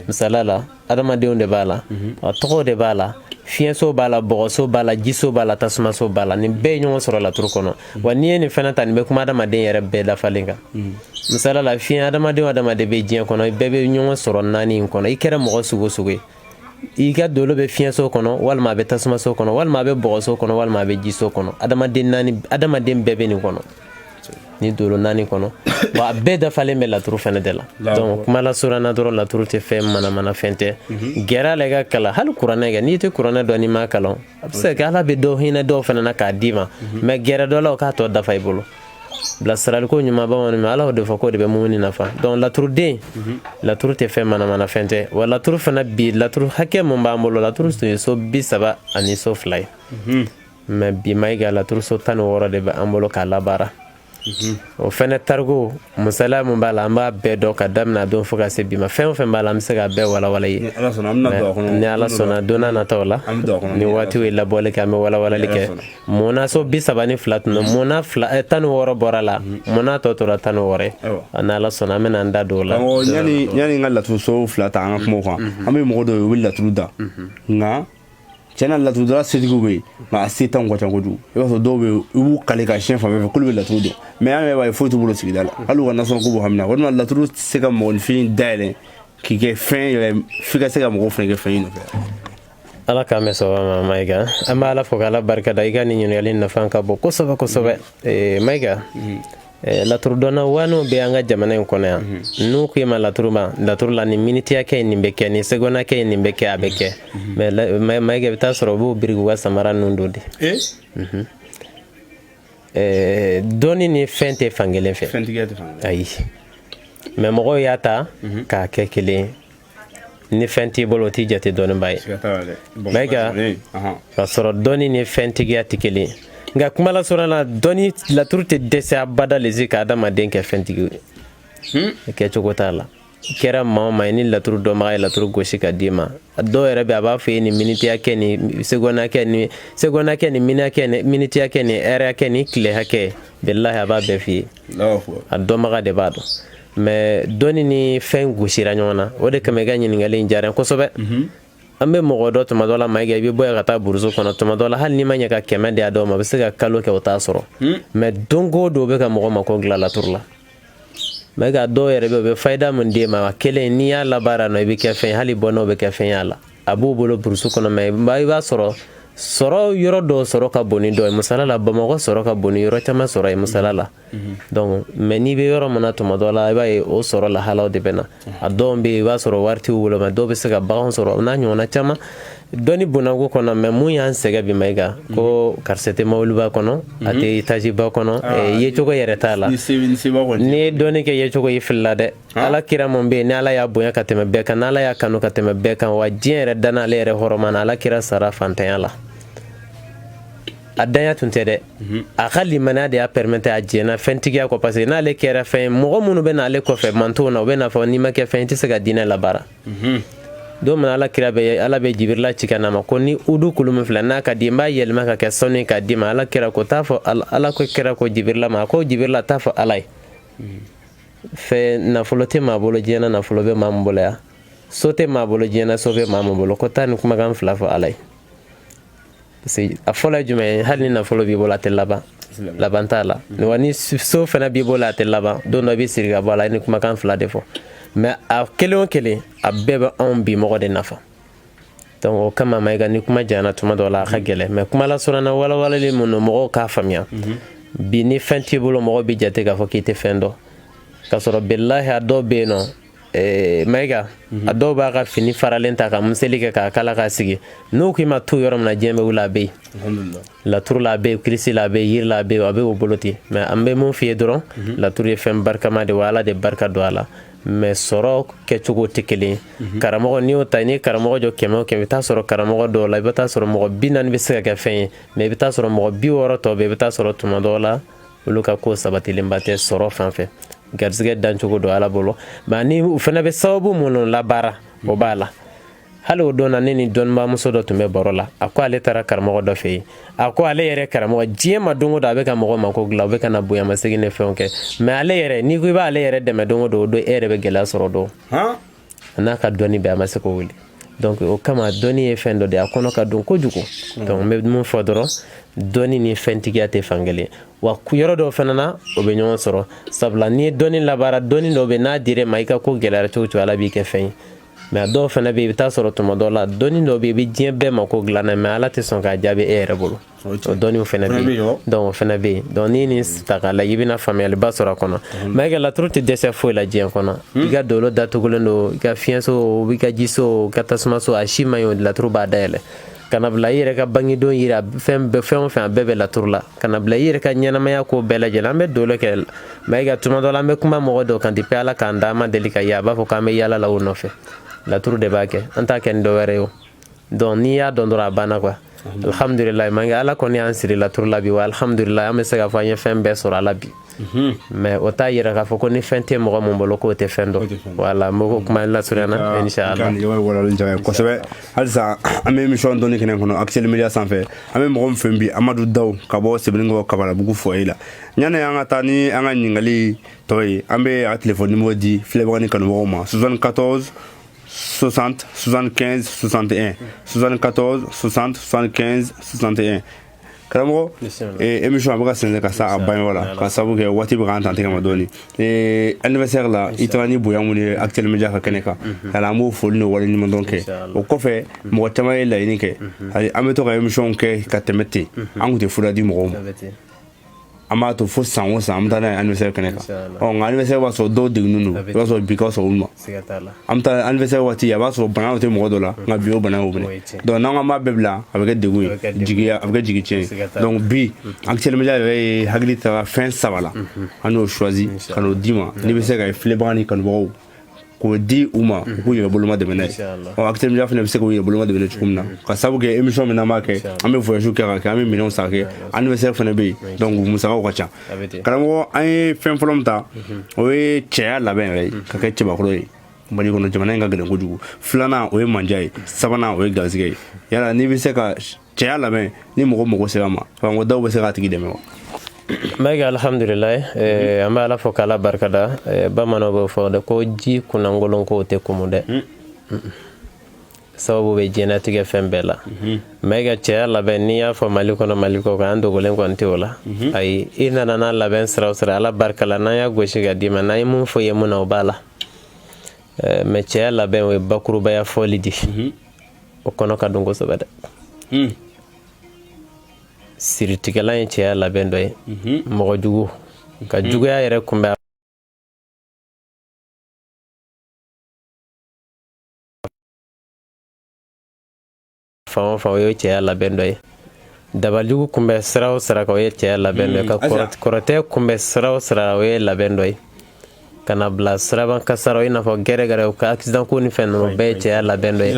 B: misaliya la adamadenw de b'a la, a tɔgɔw de b'a la, fiɲɛso b'a la, bɔgɔso b'a la, jiso b'a la, tasumaso b'a la. Nin bɛɛ ye ɲɔgɔn sɔrɔ laturu kɔnɔ. Wa n'i ye nin fɛnɛ ta, nin bɛ kuma adamaden yɛrɛ bɛɛ dafalen kan. Misaliya la, fiɲɛ, adamaden o adamaden bɛ diɲɛ kɔnɔ, bɛɛ bɛ ɲɔgɔn sɔrɔ naani in kɔnɔ. I kɛra mɔgɔ sugu o sugu ye, i ka dolo bɛ fiɲɛso kɔnɔ, walima a bɛ tasumaso kɔnɔ, walima a bɛ bɔgɔso kɔnɔ, walima a bɛ jiso kɔnɔ. Adamaden naani, adamaden bɛɛ bɛ nin kɔnɔ, ni dolo naani kɔnɔ. Wa a bɛɛ dafalen bɛ laturu fɛnɛ de la. Donc kuma lasurunya dɔrɔn, laturu tɛ fɛn manamana fɛn tɛ. Gɛrɛ a la i ka kalan, hali kuranɛ kɛ. N'i tɛ kuranɛ dɔn, n'i m'a kalan, a bɛ se ka kɛ Ala bɛ dɔ hinɛ dɔw fɛnɛ na k'a d'i ma, mais gɛrɛ dɔ la, o k'a tɔ dafa i bolo. Bilasiraliko ɲuman, bamananw Ala y'o de fɔ k'o de bɛ mumuni nafa. Donc laturuden, laturu tɛ fɛn manamana fɛn tɛ. Wa laturu fana bi, laturu hakɛ mun b'an bolo, laturu tun ye so 32 so ye, mais bi, Mayiga, laturu so 16 de bɛ an bolo k'a labaara. O fɛnɛ tariku misaliya mun b'a la, an b'a bɛɛ dɔn ka daminɛ a don fo ka se bi ma. Fɛn o fɛn b'a la, an bɛ se k'a bɛɛ walawala i ye. Ni Ala sɔnna, don n'a nataw la, ni waatiw ye labɔli kɛ, an bɛ walawalali kɛ. Munna so 32 tun don? Munna fila 16 bɔra la? Munna tɔ tora 16 ye? Ni Ala sɔnna, an bɛna an da don o la.
A: Yanni n ka laturu so fila ta an ka kumaw kan, an bɛ mɔgɔ dɔw ye, u bɛ laturu da, nka tiɲɛna laturudala setigiw bɛ yen, nka a se t'anw ka ca kojugu. I b'a sɔrɔ dɔw bɛ yen, i b'u kale ka siɲɛ fan bɛɛ fɛ k'olu bɛ laturu dɔn, mais an yɛrɛ b'a ye foyi t'u bolo sigida la, hali u ka nasɔngɔ ko b'u hami na. Walima laturu tɛ se ka mɔgɔninfin dayɛlɛ k'i kɛ fɛn yɛrɛ f'i ka se ka mɔgɔw fana kɛ fɛn y'i nɔfɛ.
B: Ala k'an bɛ sɔn ma, Mayiga. An bɛ Ala fo k'Ala barika da. I ka nin ɲininkali nafa ka bon kosɛbɛ kosɛbɛ, Mayiga. Laturudɔnna waaniw bɛ an ka jamana in kɔnɔ yan. N'u ko i ma laturu ma, laturu la, nin miniti hakɛ in nin bɛ kɛ, nin seconde hakɛ in nin bɛ kɛ, a bɛ kɛ. Mais Mayiga, i bɛ taa sɔrɔ u b'u biriki u ka samara ninnu don de. Dɔnni ni fɛn tɛ fankelen fɛ.
A: Fɛntigiya tɛ fankelen.
B: Ayi, mais mɔgɔw y'a ta k'a kɛ kelen ye. Ni fɛn t'i bolo, o t'i jate dɔnniba ye. Mayiga, k'a sɔrɔ dɔnni ni fɛntigiya tɛ kelen ye. Nka kuma lasurunya la, dɔnni, laturu tɛ dɛsɛ abada lezi ka adamaden kɛ fɛntigi ye. Kɛcogo t'a la. Kɛra maa o maa ye, ni laturu dɔnbaga ye laturu gosi ka d'i ma, dɔw yɛrɛ bɛ a b'a fɔ i ye nin miniti hakɛ, ni seconde hakɛ, ni seconde hakɛ, ni miniti hakɛ, ni miniti hakɛ, ni heure hakɛ, ni tile hakɛ, bilahi, a b'a bɛɛ f'i ye. A dɔnbaga de b'a dɔn. Mais dɔnni ni fɛn gosira ɲɔgɔn na. O de kama i ka ɲininkali in diyara n kosɛbɛ. An bɛ mɔgɔ dɔ, tuma dɔ la, Mayiga, i bɛ bɔ yan ka taa burusu kɔnɔ, tuma dɔ la, hali n'i ma ɲɛ ka 100 di a dɔw ma, a bɛ se ka kalo kɛ o t'a sɔrɔ. Mais don o don, u bɛ ka mɔgɔ mako dilan laturu la. Mayiga, dɔw yɛrɛ bɛ, u bɛ fayida min d'e ma, a kelen, n'i y'a labaara nɔ, i bɛ kɛ fɛn ye, hali bɔnnaw bɛ kɛ fɛn ye a la. A b'u bolo burusu kɔnɔ, mais i b'a sɔrɔ sɔrɔ yɔrɔ dɔw sɔrɔ ka bon ni dɔ ye. Misali la, Bamakɔ sɔrɔ ka bon ni yɔrɔ caman sɔrɔ ye, misali la. Donc mais n'i bɛ yɔrɔ min na, tuma dɔ la, i b'a ye o sɔrɔ lahalaw de bɛ na. A dɔw bɛ yen, i b'a sɔrɔ wari t'u bolo, mais dɔw bɛ se ka bagan sɔrɔ, n'a ɲɔgɔnna caman. Dɔnni bonnako kɔnɔ, mais mun y'an sɛgɛn bi, Mayiga, ko karisa tɛ mɔbiliba kɔnɔ, a tɛ etaziba kɔnɔ, yecogo yɛrɛ t'a la. N'i ye dɔnni kɛ yecogo, i filila dɛ. Ala kira mun bɛ yen, ni Ala y'a bonya ka tɛmɛ bɛɛ kan, n'Ala y'a kanu ka tɛmɛ bɛɛ kan, wa diɲɛ yɛrɛ danna ale yɛrɛ hɔrɔma na, Ala kira sara fantanya la. A danya tun tɛ dɛ, a ka limaniya de y'a permettre a jɛnna fɛntigiya kɔ, parce que n'ale kɛra fɛn ye, mɔgɔ minnu bɛ n'ale kɔfɛ mantonw na, u bɛ n'a fɔ n'i ma kɛ fɛn ye, i tɛ se ka diinɛ labaara. Don min Ala kira bɛ, Ala bɛ Jibirila ci ka na ma ko ni udu kulu min filɛ, n'a ka di n b'a yɛlɛma ka kɛ sanu ye k'a d'i ma. Ala kira ko t'a fɔ, Ala ko kira ko Jibirila ma ko Jibirila t'a fɔ Ala ye fɛn nafolo tɛ maa bolo diɲɛ na, nafolo bɛ maa min bolo yan, so tɛ maa bolo diɲɛ na, so bɛ maa min bolo, ko taa ni kumakan fila fɔ Ala ye. Parce que a fɔlɔ ye jumɛn ye? Hali ni nafolo b'i bolo, a tɛ laban, laban t'a la. Wa ni so fana b'i bolo, a tɛ laban, don dɔ i bɛ siri ka bɔ a la. I ni kumakan fila de fɔ, mais a kelen o kelen, a bɛɛ bɛ anw bi mɔgɔ de nafa. Donc o kama, Mayiga, ni kuma janyana tuma dɔ la, a ka gɛlɛn, mais kuma lasurunya walawalali mun don, mɔgɔw k'a faamuya. Bi, ni fɛn t'i bolo, mɔgɔ b'i jate k'a fɔ k'i tɛ fɛn dɔn, k'a sɔrɔ bilahi, a dɔw bɛ yen nɔ, Mayiga, a dɔw b'a ka fini faralen ta ka miseli kɛ k'a kala k'a sigi. N'u k'i ma tu yɔrɔ min na, diɲɛ bɛ wuli, a bɛ yen. Laturu la, a bɛ yen, kirisi la, a bɛ yen, yiri la, a bɛ yen, a bɛ o bolo ten. Mais an bɛ mun f'i ye dɔrɔn, laturu ye fɛn barikama de wa, Ala de barika don a la. Mais sɔrɔ kɛcogo tɛ kelen ye. Karamɔgɔ, n'i y'o ta, n'i ye karamɔgɔ jɔ 100 o 100, i bɛ taa sɔrɔ karamɔgɔ dɔw la, i bɛ taa sɔrɔ mɔgɔ 40 bɛ se ka kɛ fɛn ye, mais i bɛ taa sɔrɔ mɔgɔ 60 tɔ bɛ, i bɛ taa sɔrɔ tuma dɔw la, olu ka ko sabatilenba tɛ sɔrɔ fan fɛ. Garisɛgɛ dancogo don Ala bolo, mais ni u fana bɛ sababu minnu labaara, o b'a la. Hali o don na, ne ni dɔnnibamuso dɔ tun bɛ baro la. A ko ale taara karamɔgɔ dɔ fɛ yen. A ko ale yɛrɛ karamɔgɔ, diɲɛ ma don o don a bɛ ka mɔgɔ mako dilan, u bɛ ka na bonyamasegin ni fɛnw kɛ, mais ale yɛrɛ, n'i ko i b'ale yɛrɛ dɛmɛ don o don, o don e yɛrɛ bɛ gɛlɛya sɔrɔ don. A n'a ka dɔnni bɛɛ, a ma se k'o wuli. Donc o kama, dɔnni ye fɛn dɔ de ye, a kɔnɔ ka don kojugu. Donc n bɛ mun fɔ dɔrɔn, dɔnni ni fɛntigiya tɛ fankelen wa. Yɔrɔ dɔw fana na, o bɛ ɲɔgɔn sɔrɔ, sabula n'i ye dɔnni labaara, dɔnni dɔw bɛ n'a dir'e ma, i ka ko gɛlɛyara cogo cogo, Ala b'i kɛ fɛn ye. Mais a dɔw fana bɛ yen, i bɛ taa sɔrɔ tuma dɔw la, dɔnni dɔw bɛ yen, i bɛ diɲɛ bɛɛ mako dilan n'a ye, mais Ala tɛ sɔn k'a jaabi e yɛrɛ bolo. O dɔnniw fana bɛ yen. Donc o fana bɛ yen. Donc n'i ye nin ta k'a lajɛ, i bɛna faamuyaliba sɔrɔ a kɔnɔ. Mais e ka laturu tɛ dɛsɛ foyi la diɲɛ kɔnɔ. I ka dolo datugulen don, i ka fiɲɛso, i ka jiso, i ka tasumaso, a si man ɲi, o laturu b'a dayɛlɛ. Kana bila i yɛrɛ ka bangedon yira, fɛn bɛɛ, fɛn o fɛn, a bɛɛ bɛ laturu la. Kana bila i yɛrɛ ka ɲɛnamaya ko bɛɛ lajɛlen, an bɛ dolo kɛ. Mais e ka tuma dɔ la, an bɛ kuma mɔgɔ dɔw kan, depuis Ala k'an da, an ma deli ka ye a b'a fɔ k'an bɛ yala la o nɔfɛ. Laturu de b'a kɛ, an t'a kɛ ni dɔ wɛrɛ ye o. Donc n'i y'a dɔn dɔrɔn, a banna quoi. Alhamdulilayi, mange Ala kɔni y'an siri laturu la bi wa. Alhamdulilayi, an bɛ se k'a fɔ an ye fɛn bɛɛ sɔrɔ a la bi. Mais o t'a yira k'a fɔ ko ni fɛn tɛ mɔgɔ mun bolo, k'o tɛ fɛn dɔn. Voilà, n b'o kuma lasurunya na, inshallah.
A: Walali jara kosɛbɛ. Halisa an bɛ émission dɔnni kɛnɛ kɔnɔ, Actuel Media sanfɛ. An bɛ mɔgɔ min fɛ bi, Amadu Daw ka bɔ Sebeninkɔrɔ Kabalabugu foyer la. Yanni an ka taa ni an ka ɲininkali tɔ ye, an bɛ a téléphone numéro di filɛbaga ni kanubagaw ma: 74 60 75 61, 74 60 75 61. Karamɔgɔ, émission a bɛ ka sɛnsɛn ka s'a banyɔrɔ la, ka sababu kɛ waati bɛ k'an tan tigɛ ma dɔɔni. Anniversaire la, i taara ni bonya mun ye Actuel Media ka kɛnɛ kan, yala an b'o foli n'o waleɲumandɔn kɛ. O kɔfɛ, mɔgɔ caman ye laɲini kɛ. An bɛ to ka émission kɛ ka tɛmɛ ten, an kun tɛ fura di mɔgɔw ma. An b'a to fo san o san, an bɛ taa n'a ye anniversaire kɛnɛ kan. Ɔ nka anniversaire b'a sɔrɔ dɔw degunnen don, i b'a sɔrɔ bi ka sɔrɔ olu ma. An bɛ taa anniversaire waati, a b'a sɔrɔ bana tɛ mɔgɔ dɔ la, nka bi o bana y'o minɛ. Donc n'an ko an b'a bɛɛ bila, a bɛ kɛ degun ye, jigiya a bɛ kɛ jigi tiɲɛ ye. Donc bi, Actuel Media yɛrɛ ye hakili taga fɛn saba la, an y'o choisi ka n'o d'i ma, n'i bɛ se ka filɛbaga ni kanubagaw k'o di u ma, u k'u yɛrɛ boloma dɛmɛ n'a ye. Ɔ Actuel Media fana bɛ se k'u yɛrɛ boloma dɛmɛ cogo min na, ka sababu kɛ émission min n'an b'a kɛ, an bɛ voyage kɛ ka kɛ, an bɛ minɛnw san kɛ, anniversaire fana bɛ yen, donc musakaw ka ca. Karamɔgɔ, an ye fɛn fɔlɔ min ta, o ye cɛya labɛn yɛrɛ ye, ka kɛ cɛbakɔrɔ ye Mali kɔnɔ, jamana in ka gɛlɛn kojugu. Filanan, o ye manja ye. Sabanan, o ye garisɛgɛ ye. Yala n'i bɛ se ka cɛya labɛn, ni mɔgɔ mago sera a ma, karamɔgɔ Daw bɛ se k'a tigi dɛmɛ wa?
B: Mayiga, alhamdulilayi, an bɛ Ala fo k'Ala barikada. Bamananw b'o fɔ dɛ, ko ji kunnangolon k'o tɛ kumu dɛ. Sababu bɛ diɲɛlatigɛ fɛn bɛɛ la. Mayiga, cɛya labɛn, n'i y'a fɔ Mali kɔnɔ, Mali kɔ kan, an dogolen kɔni tɛ o la. Ayi, i nana n'a labɛn sira o sira, Ala barika la, n'an y'a gosi ka d'i ma, n'an ye mun fɔ i ye mun na, o b'a la. Mais cɛya labɛn, o ye bakurubaya fɔli di. O kɔnɔ ka don kosɛbɛ dɛ. Siritigɛlan ye cɛya labɛn dɔ ye. Mɔgɔ jugu ka juguya yɛrɛ kunbɛn fan o fan, o ye cɛya labɛn dɔ ye. Dabalijugu kunbɛn sira o sira kan, o ye cɛya labɛn dɔ ye. Ka kɔrɔtɛ kunbɛn sira o sira, o ye labɛn dɔ ye. Ka na bila siraban kasaraw, i n'a fɔ gɛrɛgɛrɛ ka accident ko ni fɛn ninnu, bɛɛ ye cɛya labɛn dɔ ye.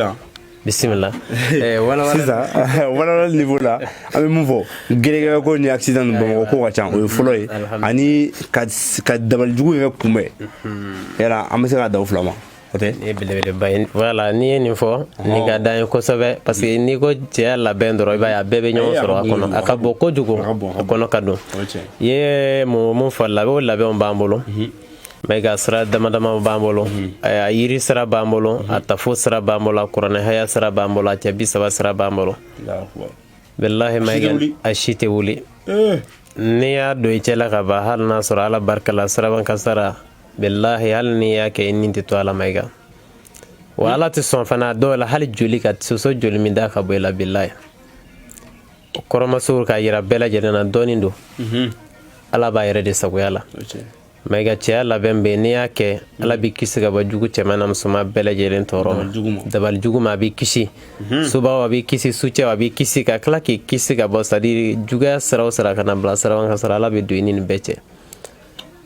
B: Bisimila.
A: Sisan walawala niveau la, an bɛ mun fɔ? Gɛrɛgɛrɛ ko ni accident ninnu, Bamakɔ ko ka ca, o ye fɔlɔ ye. Ani ka dabalijugu yɛrɛ kunbɛn, yala an bɛ se k'a da o fila ma, o tɛ?
B: Nin ye belebeleba ye. Voilà, n'i ye nin fɔ, nin ka d'an ye kosɛbɛ, parce que n'i ko cɛya labɛn dɔrɔn, i b'a ye a bɛɛ bɛ ɲɔgɔn sɔrɔ a kɔnɔ. A ka bon kojugu, a kɔnɔ ka don. I ye mun fɔ, labɛn o labɛnw b'an bolo. Mais ka sira dama dama b'an bolo. A yiri sira b'an bolo, a tafo sira b'an bolo, a kuranɛ haya sira b'an bolo, a cɛ 30 sira b'an bolo. Bilahi Mayiga, a si tɛ wuli. N'i y'a don i cɛla ka ban, hali n'a sɔrɔ Ala barika la, siraban kasara, bilahi, hali n'i y'a kɛ, i nin tɛ to a la Mayiga. Wa Ala tɛ sɔn fana dɔw la, hali joli ka soso joli min da ka bɔ i la, bilahi. Kɔrɔmasow k'a yira bɛɛ lajɛlen na, dɔɔnin don. Ala b'a yɛrɛ de sagoya la. Mayiga, cɛya labɛn bɛ yen, n'i y'a kɛ, Ala b'i kisi ka bɔ jugu cɛman na musoman bɛɛ lajɛlen tɔɔrɔ ma, dabali jugu ma. A b'i kisi sobaw, a b'i kisi sucɛw, a b'i kisi ka tila k'i kisi ka bɔ, c'est à dire juguya sira o sira, ka na bila siraban ka sɔrɔ, Ala bɛ don i ni nin bɛɛ cɛ.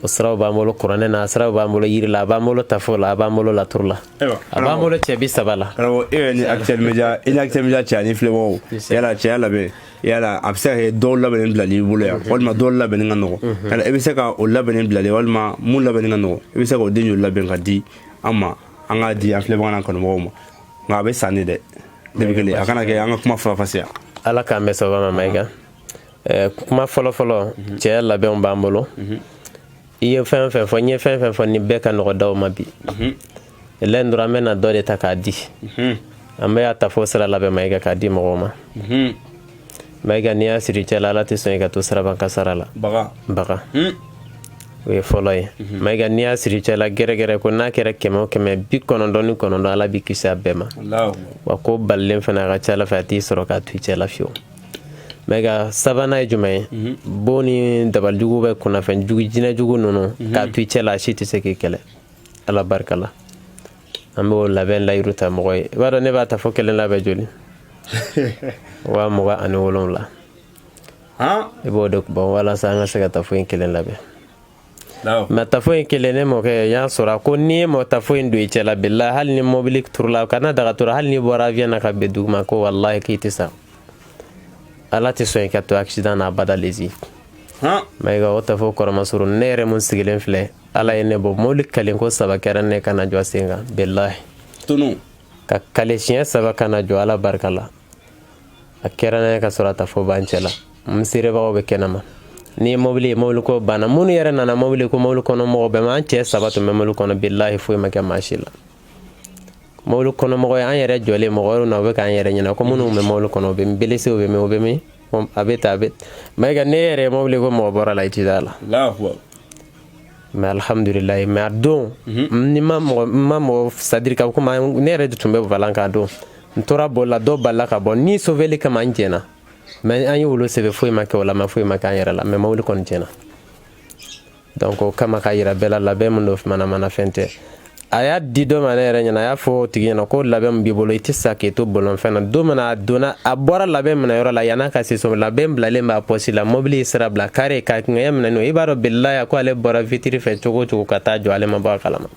B: O siraw b'an bolo kuranɛ na, a siraw b'an bolo yiri la, a b'an bolo tafo la, a b'an bolo laturu la, a b'an bolo cɛ 30 la.
A: Karamɔgɔ, e yɛrɛ ni Actuel Media, i ni Actuel Media cɛ ani filɛbagaw, yala cɛya labɛn, yala a bɛ se ka kɛ dɔw labɛnnen bilali i bolo yan, walima dɔw labɛnnen ka nɔgɔn, yala i bɛ se ka o labɛnnen bilali, walima mun labɛnnen ka nɔgɔn, i bɛ se k'o den joli labɛn ka di an ma, an k'a di an filɛbaga n'an kanubagaw ma? Nka a bɛ san de dɛ, debi kelen a kana kɛ an ka kuma faranfasiya.
B: Ala k'an bɛn sababa ma. Mayiga, kuma fɔlɔ fɔlɔ, cɛya labɛnw b'an bolo. I ye fɛn fɛn fɔ, n ye fɛn fɛn fɔ, ni bɛɛ ka nɔgɔ daw ma bi lɛn dɔrɔn, an bɛna dɔ de ta k'a di. An bɛ y'a ta fo sira labɛn, Mayiga, k'a di mɔgɔw ma. Mayiga, n'i y'a siri cɛ la, Ala tɛ sɔn i ka to siraban kasara la.
A: Baga.
B: Baga, o ye fɔlɔ ye. Mayiga, n'i y'a siri cɛ la gɛrɛgɛrɛ ko n'a kɛra 100 o 100, 99, Ala b'i kisi a bɛɛ ma. Wa ko balilen fana, a ka ca Ala fɛ, a t'i sɔrɔ k'a to i cɛ la fiyewu. Mayiga, sabanan ye jumɛn ye? Bon ni dabalijugu bɛ kunnafɛn jugu, jinɛ jugu ninnu k'a to i cɛ la, a si tɛ se k'i kɛlɛ, Ala barika la. An b'o labɛn layiru ta mɔgɔ ye. I b'a dɔn ne b'a ta fo kelen labɛn joli? 27,000. I b'o de bɔ walasa an ka se ka tafo in kelen labɛn. Mais tafo in kelen, ne mɔkɛ y'a sɔrɔ ko n'i ye mɔ tafo in don i cɛ la, bilahi, hali ni mobili turula, kana daga tura, hali n'i bɔra avion na ka bin duguma, ko walahi k'i tɛ sa, Ala tɛ sɔn i ka to accident na abada lezi. Mayiga, o tafo kɔrɔmasuru, ne yɛrɛ mun sigilen filɛ, Ala ye ne bɔ mobili kalen ko saba kɛra ne kana jɔ sen kan, bilahi. Ka kale siɲɛ saba kana jɔ, Ala barika la, a kɛra ne ka sɔrɔ a tafo b'an cɛ la. N seerebagaw bɛ kɛnɛma. Ni ye mobili ye, mobili ko banna. Minnu yɛrɛ nana mobili ko, mobili kɔnɔ mɔgɔ bɛɛ ma, an cɛ saba tun bɛ mobili kɔnɔ, bilahi, foyi ma kɛ maa si la. Mobili kɔnɔ mɔgɔ ye, an yɛrɛ jɔlen, mɔgɔ wɛrɛw na, u bɛ k'an yɛrɛ ɲɛna ko minnu bɛ mobili kɔnɔ, u bɛ blessé, u bɛ min, u bɛ min, a bɛ tan, a bɛ. Mayiga, ne yɛrɛ ye mobili ko mɔgɔ bɔra la, i ti da la. Mais alhamdulilayi, mais a don ni ma mɔgɔ, ma mɔgɔ, c'est à dire ka komi ne yɛrɛ de tun bɛ volant kan don, n tora boli la, dɔ balila ka bɔ ni sauveli kama, n jɛna. Mais an ye wolo sɛbɛ, foyi ma kɛ o la, ma foyi ma kɛ an yɛrɛ la, mais mobili kɔni tiɲɛna. Donc o kama ka yira bɛɛ la, labɛn min don, manamana fɛn tɛ. A y'a di dɔ ma, ne yɛrɛ ɲɛna, a y'a fɔ o tigi ɲɛna ko labɛn min b'i bolo, i tɛ sa k'i to bolonfɛn na. Don min na a donna, a bɔra labɛn minɛ yɔrɔ la, yann'a ka se so, labɛn bilalen b'a pɔsi la, mobili ye sira bila kare ka ŋɛɲɛ minɛ n'o ye. I b'a dɔn bilahi, ko ale bɔra vitre fɛ cogo o cogo ka taa jɔ, ale ma bɔ a kalama.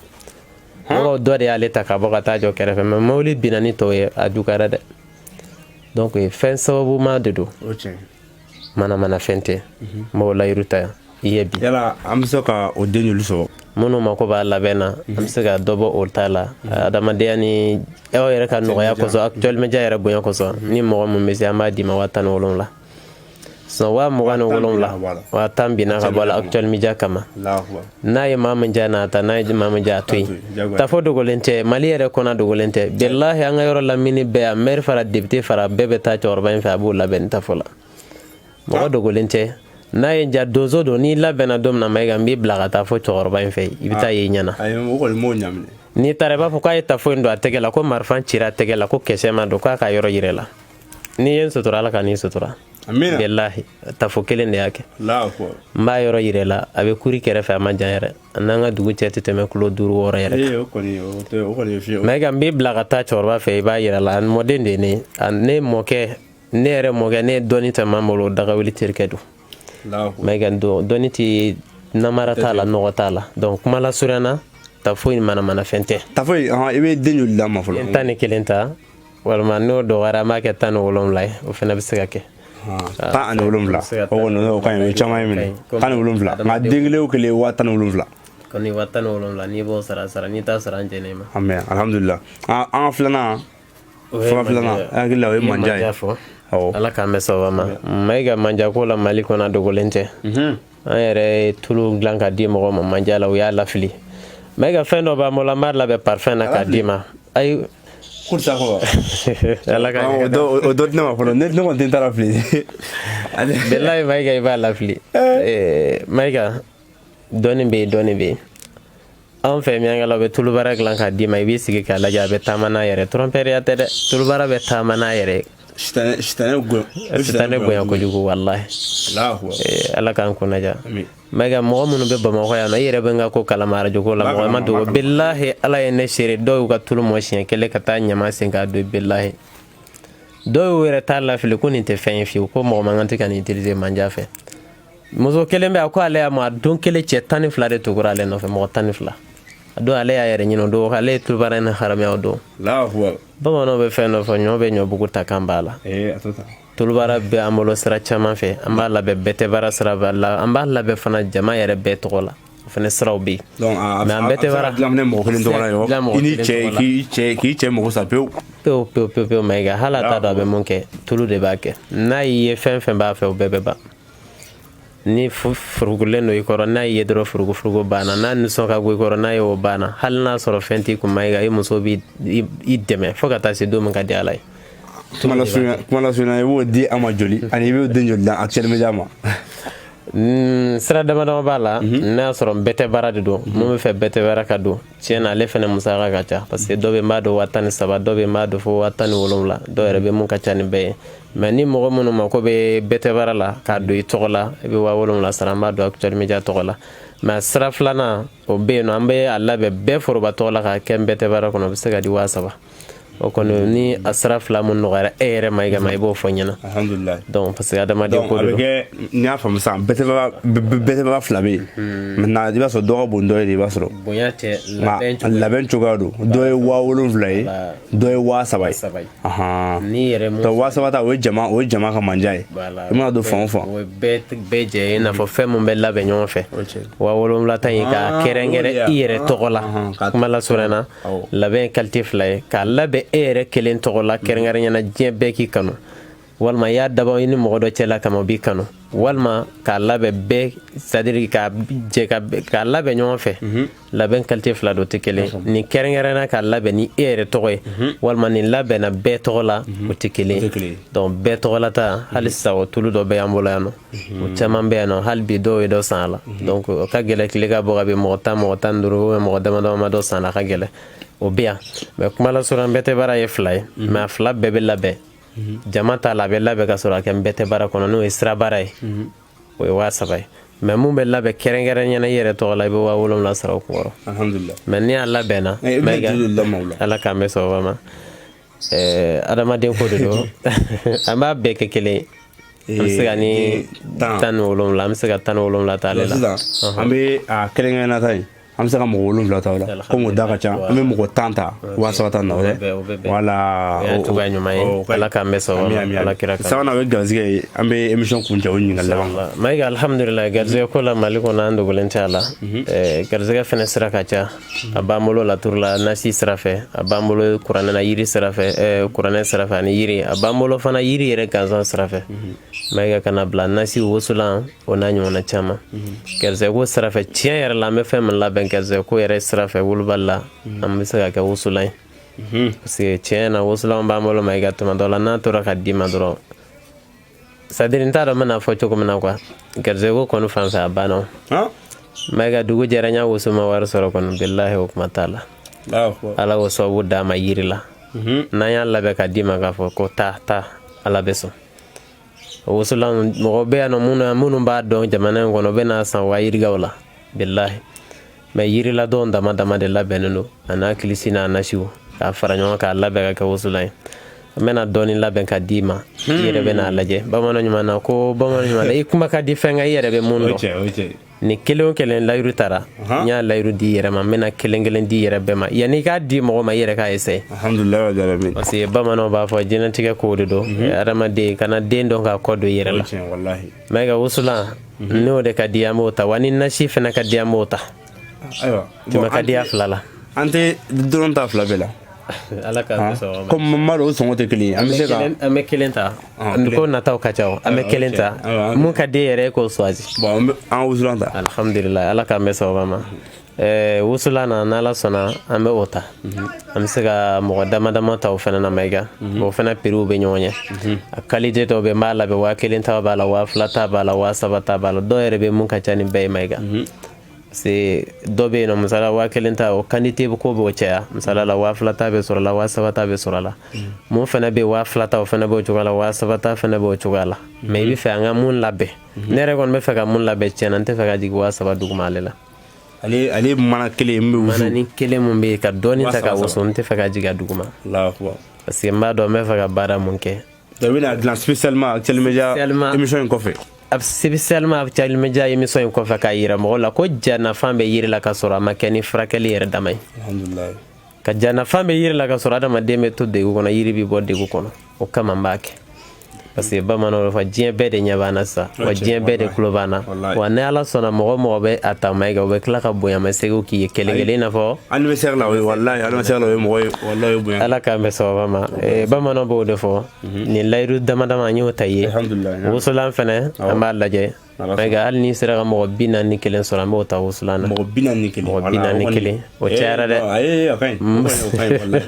B: Mɔgɔw dɔ de y'ale ta ka bɔ ka taa jɔ kɛrɛfɛ, mais mobili binna ni tɔw ye, a juguyara dɛ. Donc fɛn sababuma de don, manamana fɛn tɛ. N b'o layiru ta yan i ye bi.
A: Yala an bɛ se ka o den joli sɔrɔ?
B: Minnu mako b'a labɛn na, an bɛ se ka dɔ bɔ o ta la. Adamadenya ni aw yɛrɛ ka nɔgɔya kosɔn, Actuel Media yɛrɛ bonya kosɔn, ni mɔgɔ min bɛ se, an b'a d'i ma 17,000. Sinon 27,000, 10,000 binna ka bɔ a la Actuel Media kama. N'a ye maa min diya, n'a ta, n'a ye maa min diya, a to yen. Tafo dogolen tɛ Mali yɛrɛ kɔnɔ, dogolen tɛ, bilahi. An ka yɔrɔ lamini bɛɛ, a maire fara député fara, bɛɛ bɛ taa cɛkɔrɔba in fɛ, a b'o labɛn ni tafo la. Mɔgɔ dogolen tɛ. N'a ye ja, donso don, n'i labɛnna don min na, Mayiga, n b'i bila ka taa fo cɛkɔrɔba in fɛ, i bɛ taa yen ɲɛna. N'i taara, i b'a fɔ k'a ye tafo in don a tɛgɛ la, ko marifa cira a tɛgɛ la, ko kisɛ ma don, k'a ka yɔrɔ yira la. N'i ye n sutura, Ala ka n'i sutura. Bilahi, tafo kelen de y'a kɛ. N b'a yɔrɔ yira la, a bɛ kuri kɛrɛfɛ, a ma jan yɛrɛ, a n'an ka dugu cɛ tɛ tɛmɛ kilo 5 6 yɛrɛ kan. Mayiga, n b'i bila ka taa cɛkɔrɔba fɛ, i b'a yira la. A mɔden de ye ne ne mɔkɛ, ne yɛrɛ mɔkɛ, ne ye dɔnni ta maa bolo, dagawuli terikɛ don. Mayiga, dɔnni tɛ namara t'a la, nɔgɔ t'a la. Donc kuma lasurunya na, tafo in manamana fɛn tɛ.
A: Tafo in, i bɛ den joli d'a ma fɔlɔ?
B: 11 ta, walima n'o dɔgɔyara, an b'a kɛ 17 ye, o fana bɛ se ka kɛ.
A: 17, o kɔni o ka ɲi, o ye caman ye minɛ. 17, nka den kelen o kelen 17,000.
B: Kɔni 17,000, n'i b'o sara, sara, n'i t'a sara, an jɛn'e ma.
A: Amɛ, alhamdulillah. An ka filanan, fura filanan, hakili la o ye manja ye.
B: Ala k'an bɛn sababa ma. Mayiga, manja ko la, Mali kɔnɔ, dogolen tɛ. An yɛrɛ ye tulu dilan ka di mɔgɔw ma manja la, u y'a lafili. Mayiga, fɛn dɔ b'an bolo, an b'a labɛn parfum na k'a d'i ma. Ayi,
A: Ala ka o dɔ di ne ma fɔlɔ, ne kɔni tɛ n ta lafili.
B: Bilahi Mayiga, i b'a lafili. Mayiga, dɔɔni bɛ yen, dɔɔni bɛ yen. Anw fɛ Miyankala, u bɛ tulubara dilan k'a d'i ma, i b'i sigi k'a lajɛ, a bɛ taama n'a yɛrɛ. Tromperie tɛ dɛ, tulubara bɛ taama n'a yɛrɛ. Sitanɛ bonya kojugu, walahi. Ala k'an kunna diya. Mayiga, mɔgɔ minnu bɛ Bamakɔ yan nɔ, i yɛrɛ bɛ n ka ko kalama arajo ko la, mɔgɔ ma dogo. Bilahi, Ala ye ne seere, dɔw y'u ka tulu mɔ siɲɛ kelen ka taa ɲama sen k'a don. Bilahi, dɔw y'u yɛrɛ t'a lafili ko nin tɛ fɛn ye fiyewu, ko mɔgɔ man kan tɛ ka nin utiliser manja fɛ. Muso kelen bɛ, a ko ale y'a mɔ, a don kelen cɛ 12 de tugura ale nɔfɛ, mɔgɔ 12. A don ale y'a yɛrɛ ɲini, o don ale ye tulubara in haramuya o don. Bamananw bɛ fɛn dɔ fɔ, ɲɔ bɛ ɲɔbugu ta kan b'a la. Tulubara bɛ an bolo sira caman fɛ, an b'a labɛn bɛɛ tɛ baara sira la, an b'a labɛn fana jama yɛrɛ bɛɛ tɔgɔ la. O fana siraw bɛ yen.
A: Donc
B: mais an bɛɛ tɛ baara
A: dilan mɔgɔ kelen tɔgɔ la yɔ, i ni cɛ, k'i cɛ mɔgɔ sa pewu.
B: Pewu pewu pewu pewu. Mayiga, hali a t'a dɔn a bɛ mun kɛ, tulu de b'a kɛ. N'a y'i ye, fɛn fɛn b'a fɛ, o bɛɛ bɛ ban. Ni furugulen don i kɔrɔ, n'a y'i ye dɔrɔn, furugu furugu banna. N'a nisɔn ka go i kɔrɔ, n'a ye o banna. Hali n'a sɔrɔ fɛn t'i kun, Mayiga, i muso b'i dɛmɛ fo ka taa se don min ka di Ala ye.
A: Kuma lasurunya, i b'o di an ma joli ani i b'o den joli di Actuel Media ma?
B: Sira dama dama b'a la. N'a y'a sɔrɔ bɛɛ tɛ baara de don, mun bɛ fɛ bɛɛ tɛ baara ka don, tiɲɛ na, ale fana musaka ka ca, parce que dɔ bɛ n b'a dɔn 13 000, dɔ bɛ n b'a dɔn fo 17 000, dɔw yɛrɛ bɛ mun ka ca ni bɛɛ ye. Mais ni mɔgɔ minnu mako bɛ bɛɛ tɛ baara la k'a don i tɔgɔ la, i bɛ 7 000 sara, an b'a don Actuel Media tɔgɔ la. Mais sira filanan o bɛ yen nɔ, an bɛ a labɛn bɛɛ foroba tɔgɔ la k'a kɛ bɛɛ tɛ baara kɔnɔ, o bɛ se ka di 3 000. O kɔni, ni a sira fila mun nɔgɔyara e yɛrɛ ma, i ka ma, i b'o fɔ ɲɛna.
A: Alhamdulilayi.
B: Donc parce que adamaden ko
A: de don. A bɛ kɛ, n y'a faamu sisan, bɛɛ tɛ baara fila bɛ yen. Maintenant, i b'a sɔrɔ dɔ ka bon dɔ ye de, i b'a sɔrɔ.
B: Bonya tɛ, labɛn
A: cogoya. Labɛn cogoya don. Dɔ ye 7 000 ye, dɔ ye 3 000 ye.
B: Ni yɛrɛ
A: mun. Donc 3 000 ta, o ye jama ka manja ye. I mana don fan o fan.
B: O ye bɛɛ jɛ ye, i n'a fɔ fɛn mun bɛ labɛn ɲɔgɔn fɛ. 7 000 ta in, k'a kɛrɛnkɛrɛn i yɛrɛ tɔgɔ la. Kuma lasurunya na, labɛn ye qualité fila ye: k'a labɛn e yɛrɛ kelen tɔgɔ la kɛrɛnkɛrɛnyana, diɲɛ bɛɛ k'i kanu, walima i y'a dabɔ i ni mɔgɔ dɔ cɛla kama, o b'i kanu, walima k'a labɛn bɛɛ, c'est à dire k'a jɛ k'a labɛn ɲɔgɔn fɛ. Labɛn qualité fila don, tɛ kelen. Nin kɛrɛnkɛrɛnna k'a labɛn ni e yɛrɛ tɔgɔ ye, walima nin labɛnna bɛɛ tɔgɔ la, o tɛ kelen. Donc bɛɛ tɔgɔla ta, hali sisan o tulu dɔ bɛ y'an bolo yan nɔ, o caman bɛ yan nɔ. Hali bi dɔw ye dɔ san a la. Donc o ka gɛlɛ, tile ka bɔ ka bin mɔgɔ 10, mɔgɔ 15 ou bien mɔgɔ dama dama ma dɔ san a la, a ka gɛlɛn, o bɛ yan. Mais kuma lasurunya, bɛɛ tɛ baara ye fila ye, mais a fila bɛɛ bɛ labɛn. Jama t'a la, a bɛ labɛn ka sɔrɔ a kɛ bɛɛ tɛ baara kɔnɔ, n'o ye sira baara ye, o ye 3 000 ye. Mais mun bɛ labɛn kɛrɛnkɛrɛn ɲɛna i yɛrɛ tɔgɔ la, i bɛ 7 000 sara o kunkɔrɔ.
A: Alhamdulilah.
B: Mais n'i y'a labɛnna, Ala k'an bɛ sababa ma, adamaden ko de don, an b'a bɛɛ kɛ kelen ye. An bɛ se ka ni 17, an bɛ se ka 17 ta ale
A: la. Sisan an bɛ a kɛrɛnkɛrɛnnenya ta in, an bɛ se ka mɔgɔ wolonwula ta o la, komi o da ka ca, an bɛ mɔgɔ 10 ta 3 000 ta na o dɛ.
B: Wala, o cogoya ɲuman ye. Ala k'an bɛɛ sababa ma, Ala kira
A: kama. Sabanan, o ye garisɛgɛ ye. An bɛ émission kuncɛ o ɲininkali laban.
B: Mayiga, alhamdulilayi, garisɛgɛ ko la, Mali kɔnɔ, an dogolen tɛ a la. Garisɛgɛ fɛnɛ sira ka ca. A b'an bolo laturu la, nasi sira fɛ, a b'an bolo kuranɛ na, yiri sira fɛ, kuranɛ sira fɛ ani yiri, a b'an bolo fana yiri yɛrɛ gansan sira fɛ. Mayiga, kana bila nasi, wusulan, o n'a ɲɔgɔnna caman. Garisɛgɛ ko sira fɛ, tiɲɛ yɛrɛ la, an bɛ fɛn min labɛn garisɛgɛ ko yɛrɛ sira fɛ wulibali la, an bɛ se ka kɛ wusulan ye, parce que tiɲɛ na, wusulan b'an bolo. Mayiga, tuma dɔ la, n'a tora ka d'i ma dɔrɔn, c'est à dire n t'a dɔn n bɛna fɔ cogo min na quoi, garisɛgɛ ko kɔni fan fɛ, a banna. Mayiga, dugu jɛra, n y'a wusu ma wari sɔrɔ kɔni, bilahi, o kuma t'a la. Ala k'o sababu d'a ma yiri la. N'an y'a labɛn ka d'i ma k'a fɔ ko taa taa, Ala bɛ sɔn. O wusulan, mɔgɔ bɛ yan nɔ minnu b'a dɔn jamana in kɔnɔ, u bɛ n'a san wa yirigaw la, bilahi. Mais yiriladɔn dama dama de labɛnnen don, a n'a kilisi n'a nasiw, k'a fara ɲɔgɔn k'a labɛn ka kɛ wusulan ye. An bɛna dɔɔni labɛn ka d'i ma, i yɛrɛ bɛna lajɛ. Bamanan ɲuman na ko, bamanan ɲuman na, i kuma ka di fɛn kan, i yɛrɛ bɛ mun dɔn. Ni kelen o kelen layiru taara, n y'a layiru di i yɛrɛ ma, n bɛna kelen kelen di i yɛrɛ bɛɛ ma. Yanni i k'a di mɔgɔ ma, i yɛrɛ k'a essayer.
A: Alhamdulilayi.
B: Parce que bamananw b'a fɔ, diɲɛlatigɛ kow de don, adamaden kana den dɔn k'a kɔ don i yɛrɛ la. Mais ka wusulan, n'o de ka di, an b'o ta wa. Ni nasi fana ka di, an b'o ta.
A: Ayiwa.
B: Tuma ka di a fila la.
A: An tɛ dɔrɔn ta fila bɛɛ la.
B: Ala ka sɔrɔ.
A: Komi n b'a dɔn o sɔngɔ tɛ kelen ye, an bɛ se ka.
B: An bɛ kelen ta, ko nataw ka ca o, an bɛ kelen ta, mun ka di e yɛrɛ ye, k'o choisi.
A: Bon, an bɛ an wusulan ta.
B: Alhamdulilayi, Ala k'an bɛ sababa ma. Wusulan na, n'Ala sɔnna, an bɛ o ta. An bɛ se ka mɔgɔ dama dama ta o fana na, Mayiga. O fana prix bɛ ɲɔgɔn ɲɛ. A qualité dɔw bɛ n b'a labɛn, 1000 ta b'a la, 2000 ta b'a la, 3000 ta b'a la, dɔw yɛrɛ bɛ mun ka ca ni bɛɛ ye, Mayiga. Parce que dɔ bɛ yen nɔ, misala 1000 ta, o quantité ko b'o caya. Misala la, 2000 ta bɛ sɔrɔ la, 3000 ta bɛ sɔrɔ la. Mun fana bɛ yen, 2000 ta, o fana b'o cogoya la, 3000 ta fana b'o cogoya la. Mais i bɛ fɛ an ka mun labɛn, ne yɛrɛ kɔni bɛ fɛ ka mun labɛn, tiɲɛna, n tɛ fɛ ka jigin 3000 duguma ale la.
A: Ale mana kelen min bɛ wusu.
B: Mana ni kelen mun bɛ yen, ka dɔɔni ta ka wusu, n tɛ fɛ ka jigin a duguma. Parce que n b'a dɔn n bɛ fɛ ka baara mun kɛ.
A: Donc i bɛna dilan spécialement Actuel Media émission in kɔfɛ.
B: Spécialement Actuel Media émission in kɔfɛ, k'a yira mɔgɔw la ko ja nafa bɛ yiri la ka sɔrɔ a ma kɛ ni furakɛli yɛrɛ dama ye.
A: Alhamdulilayi.
B: Ka ja nafa bɛ yiri la ka sɔrɔ adamaden bɛ to degun kɔnɔ, yiri bɛ bɔ degun kɔnɔ, o kama n b'a kɛ. Parce que bamananw fɔ, diɲɛ bɛɛ de ɲɛ b'an na sisan, wa diɲɛ bɛɛ de tulo b'an na. Wa ni Ala sɔnna, mɔgɔ mɔgɔ bɛ a ta Mayiga, u bɛ tila ka bonyamasegin k'i ye kelen kelen, i n'a fɔ
A: anniversaire la, wallahi, anniversaire la, o ye mɔgɔ ye, wallahi, o ye bonya.
B: Ala k'an bɛn sababa ma. Bamananw b'o de fɔ, nin layidu dama dama an y'o ta i ye.
A: Alhamdulillah.
B: Wusulan fɛnɛ, an b'a lajɛ. Mayiga, hali n'i sera ka mɔgɔ 41 sɔrɔ, an b'o ta wusulan na.
A: Mɔgɔ 41.
B: Mɔgɔ 41, o cayara dɛ.
A: Ayi, a ka ɲi, o ka ɲi wallahi.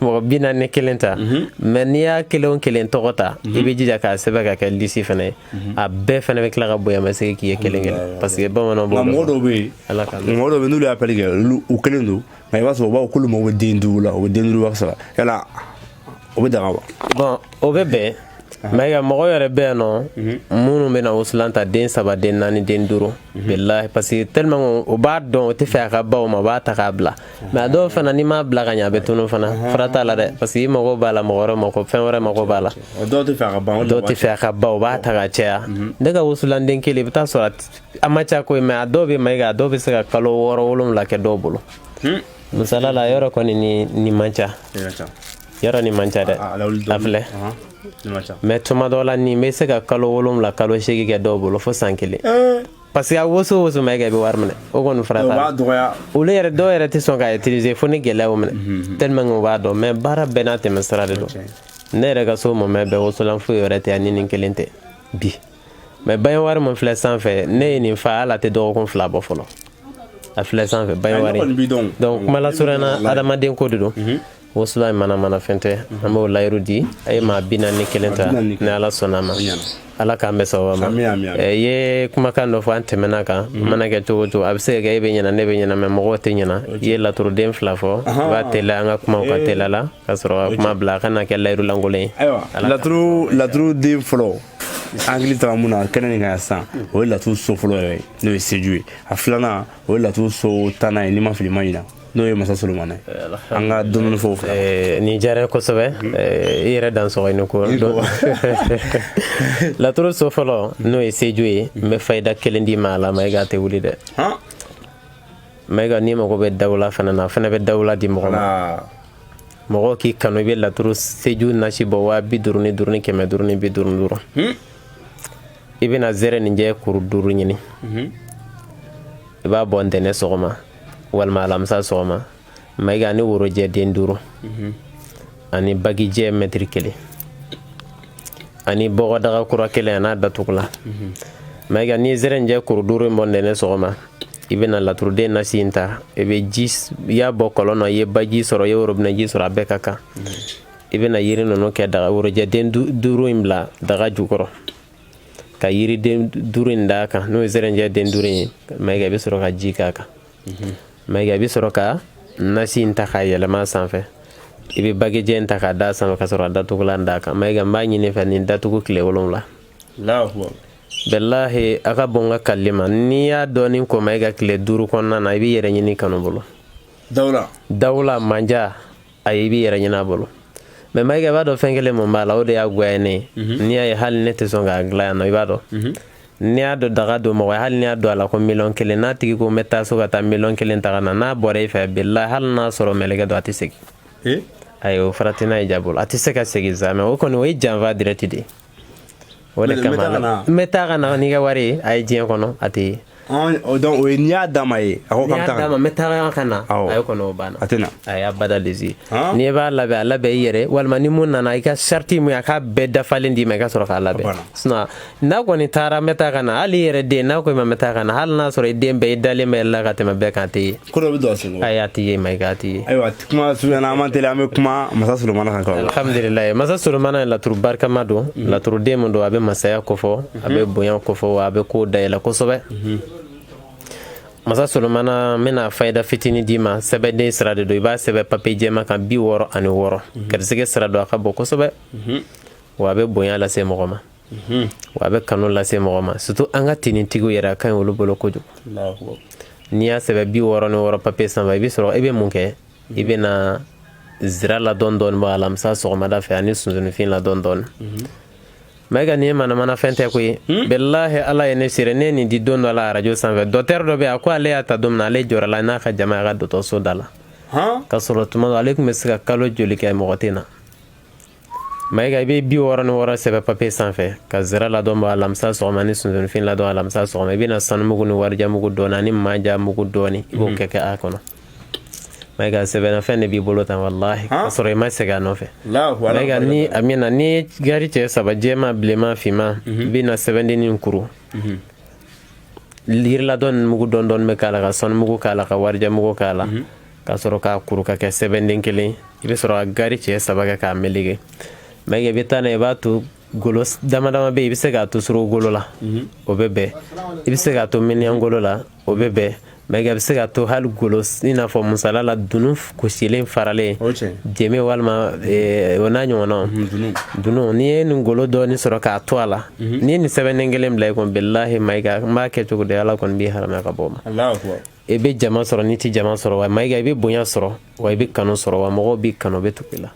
B: Mɔgɔ 41 ta, mais n'i y'a kelen o kelen tɔgɔ ta, i bɛ jija k'a sɛbɛn ka kɛ liste fɛnɛ ye. A bɛɛ fɛnɛ bɛ tila ka bonyamasegin k'i ye kelen kelen, parce que bamananw b'o
A: Nka
B: de
A: mɔgɔ
B: fɔ.
A: dɔw bɛ yen,
B: Ala k'an
A: mɔgɔ dɔw bɛ yen, n'olu y'a appel kɛ, olu u kelen don, nka i b'a sɔrɔ u b'a fɔ k'olu mago bɛ den 5 la, u bɛ den 5 wari sara, yala o bɛ daga wa?
B: Bon, o bɛ bɛn, mais mɔgɔ yɛrɛ bɛ yan nɔ minnu bɛna wusulan ta den 3, den 4, den 5, bilahi, parce que tellement o b'a dɔn, o tɛ fɛ a ka ba o ma, o b'a ta k'a bila. Mais a dɔw fana, n'i m'a bila ka ɲɛ, a bɛ tunun fana. Fura t'a la dɛ, parce que i mago b'a la, mɔgɔ wɛrɛ mako, fɛn wɛrɛ mako b'a la.
A: Dɔw tɛ fɛ a ka ban.
B: Dɔw tɛ fɛ a ka ban, o b'a ta ka caya. Ne ka wusulanden kelen, i bɛ taa sɔrɔ a ma ca koyi, mais a dɔw bɛ Mayiga, a dɔw bɛ se ka kalo 6, 7 kɛ dɔw bolo. Misala la, yɔrɔ kɔni ni nin man ca, yɔrɔ nin man ca dɛ, a filɛ. Mais tuma dɔ la, nin bɛ se ka kalo 7, kalo 8 kɛ dɔw bolo, fo san kelen, parce que a woso woso, Mayiga, i bɛ wari minɛ, o kɔni fura t'a la. Olu yɛrɛ, dɔw yɛrɛ tɛ sɔn k'a utiliser fo ni gɛlɛya y'u minɛ, tellement que u b'a dɔn. Mais baara bɛɛ n'a tɛmɛ sira de don. Ne yɛrɛ ka so mɔmɛ bɛɛ wosolan foyi wɛrɛ tɛ yan ni nin kelen tɛ bi. Mais bange wari min filɛ sanfɛ, ne ye nin fa, hali a tɛ dɔgɔkun 2 bɔ fɔlɔ, a filɛ sanfɛ, bange wari. Donc kuma lasurunya na, adamaden ko de don. Wusulan in mana mana fɛn tɛ, an b'o layiru di a ye maa 41 ta, ni Ala sɔnna a ma. Ala k'an bɛn sababa ma. I ye kumakan dɔ fɔ, an tɛmɛna kan, mana kɛ cogo o cogo, a bɛ se ka kɛ e bɛ ɲɛna, ne bɛ ɲɛna, mais mɔgɔw tɛ ɲɛna. I ye laturuden 2 fɔ, i b'a teliya, an ka kumaw ka teliya la ka sɔrɔ ka kuma bila, a kana kɛ layiru lankolon ye.
A: Ayiwa, laturuden fɔlɔ, an hakili taga mun na kɛnɛ nin kan yan sisan, o ye laturu so fɔlɔ yɛrɛ ye, n'o ye seju ye. A filanan, o ye laturu so 10nan ye, n'i ma fili ma ɲina, n'o ye masa Solomana ye. An ka dɔɔni fɔ o fila.
B: Nin diyara kosɛbɛ, i yɛrɛ dan sɔgɔ i ni ko. Laturu so fɔlɔ, n'o ye seju ye, n bɛ fayida kelen d'i ma a la, Mayiga, a tɛ wuli dɛ. Mayiga, n'i mago bɛ dawula fana na, a fana bɛ dawula di mɔgɔ ma. Mɔgɔ k'i kanu, i bɛ laturu seju nasi bɔ 55 ni 555. I bɛna zɛrɛ nin jɛ kuru 5 ɲini, i b'a bɔ ntɛnɛn sɔgɔma walima alamisa sɔgɔma, Mayiga, ani worojɛ den 5, ani bagijɛ mɛtiri 1, ani bɔgɔdaga kura 1 a n'a datugulan. Mayiga, n'i ye zɛrɛ nin jɛ kuru 5 in bɔ ntɛnɛn sɔgɔma, i bɛna laturuden nasi in ta, i bɛ ji, i y'a bɔ kɔlɔn na, i ye baji sɔrɔ, i ye worobinɛ ji sɔrɔ, a bɛɛ ka kan. I bɛna yiri ninnu kɛ daga, worojɛ den 5 in bila daga jukɔrɔ, ka yiriden 5 in d'a kan, n'o ye zɛrɛnjɛ den 5 ye. Mayiga, i bɛ sɔrɔ ka ji k'a kan. Mayiga, i bɛ sɔrɔ ka nasi in ta k'a yɛlɛma sanfɛ, i bɛ bagijɛ in ta k'a d'a sanfɛ, ka sɔrɔ ka datugulan d'a kan. Mayiga, n b'a ɲini fɛ, nin datugu tile 7. Bilahi, a ka bon ka kalili ma. N'i y'a dɔɔnin ko, Mayiga, tile 5 kɔnɔna na, i b'i yɛrɛ ɲini kanu bolo.
A: Dawula.
B: Dawula manja, ayi, i b'i yɛrɛ ɲini a bolo. Mais Mayiga, i b'a dɔn fɛn kelen mun b'a la, o de y'a goya ne ye. N'i y'a ye hali ne tɛ sɔn k'a dilan yan nɔ, i b'a dɔn, n'i y'a dɔn daga don mɔgɔ ye, hali n'i y'a don a la ko miliyɔn 1, n'a tigi ko n bɛ taa so ka taa miliyɔn 1 ta ka na, n'a bɔra i fɛ, bilahi, hali n'a sɔrɔ mɛlɛkɛ don, a tɛ segin. Ayi, o farati n'a ye ja bolo, a tɛ se ka segin jamais. O kɔni, o ye janfa direct de ye. O de kama n bɛ taa ka na n'i ka wari ye, a ye diɲɛ kɔnɔ, a tɛ ye.
A: Donc o ye n'i y'a d'a ma ye, a ko
B: k'a bɛ taa, n bɛ taa ka na, a ye kɔnɔ, o banna.
A: A tɛ na.
B: A y'a bada lezi. N'i b'a labɛn, a labɛn i yɛrɛ, walima ni mun nana, i ka sariti mun ye, a k'a bɛɛ dafalen d'i ma, i ka sɔrɔ k'a labɛn. Sinon n'a kɔni taara n bɛ taa ka na, hali i yɛrɛ den, n'a ko i ma n bɛ taa ka na, hali n'a sɔrɔ i den bɛɛ, i dalen bɛ la ka tɛmɛ bɛɛ kan, a tɛ ye.
A: Ko dɔ bɛ don a sen kɔrɔ.
B: Ayi, a tɛ ye, Mayiga, a tɛ ye.
A: Ayiwa, kuma surunyana, an man teli, an bɛ kuma masa Solomana kan.
B: Alhamdulilayi, masa Solomana ye laturu barikama don, laturuden min don, a bɛ masaya kofɔ, a bɛ bonya kofɔ, wa a bɛ kow dayɛlɛ kosɛbɛ. Masa Solomana, n bɛna fayida fitinin d'i ma. Sɛbɛnden sira de don, i b'a sɛbɛn papiye jɛman kan, 66. Garisɛgɛ sira don, a ka bon kosɛbɛ, wa a bɛ bonya lase mɔgɔ ma, wa a bɛ kanu lase mɔgɔ ma, surtout an ka tenitigiw yɛrɛ, a ka ɲi olu bolo kojugu. N'i y'a sɛbɛn 66 papiye sanfɛ, i bɛ sɔrɔ, i bɛ mun kɛ? I bɛ na zira la dɔɔni dɔɔni bɔ alamisa sɔgɔmada fɛ, ani sunsunifin la dɔɔni dɔɔni. Mayiga, nin ye manamana fɛn tɛ koyi. Bilahi, Ala ye ne seere, ne ye nin di don dɔ la arajo sanfɛ. Docteur dɔ bɛ yen, a ko ale y'a ta don min na, ale jɔra la n'a ka jama a ka dɔgɔtɔrɔso da la, ka sɔrɔ tuma dɔ ale tun bɛ se ka kalo joli kɛ mɔgɔ tɛ na. Mayiga, i bɛ 66 sɛbɛn papier sanfɛ ka zira ladɔn bɔ alamisa sɔgɔma ni sunsunfin ladɔn alamisa sɔgɔma. I bɛna sanumugu ni warijamugu dɔɔni ani majamugu dɔɔni, i b'o kɛ a kɔnɔ. Mayiga, sɛbɛnnafɛn de b'i bolo tan, walahi, ka sɔrɔ i ma segin a nɔfɛ. Mayiga, ni a mina n'i ye gari cɛ saba, jɛma, bilenman, finman, i bɛna sɛbɛndennin kuru, yiriladɔn mugu dɔɔni dɔɔni bɛ k'a la, ka sanumugu k'a la, ka warijamugu k'a la, ka sɔrɔ k'a kuru ka kɛ sɛbɛnden kelen. I bɛ sɔrɔ ka gari cɛ saba kɛ k'a meleke. Mayiga, i bɛ taa n'a ye, i b'a to golo dama dama bɛ yen. I bɛ se k'a to suru golo la, o bɛ bɛn. I bɛ se k'a to miniyan golo la, o bɛ bɛn. Mayiga, i bɛ se k'a to hali golo, i n'a fɔ musala la, dunun gosilen faralen jɛmɛ walima o n'a ɲɔgɔnnaw dunun. N'i ye nin golo dɔɔni sɔrɔ k'a to a la, n'i ye nin sɛbɛnden kelen bila i kun, bilahi Mayiga, n b'a kɛ cogo di, Ala kɔni b'i haramɛ ka bɔ o ma. I bɛ jama sɔrɔ, n'i tɛ jama sɔrɔ wa Mayiga, i bɛ bonya sɔrɔ wa, i bɛ kanu sɔrɔ wa, mɔgɔw b'i kanu, bɛ tugu i la.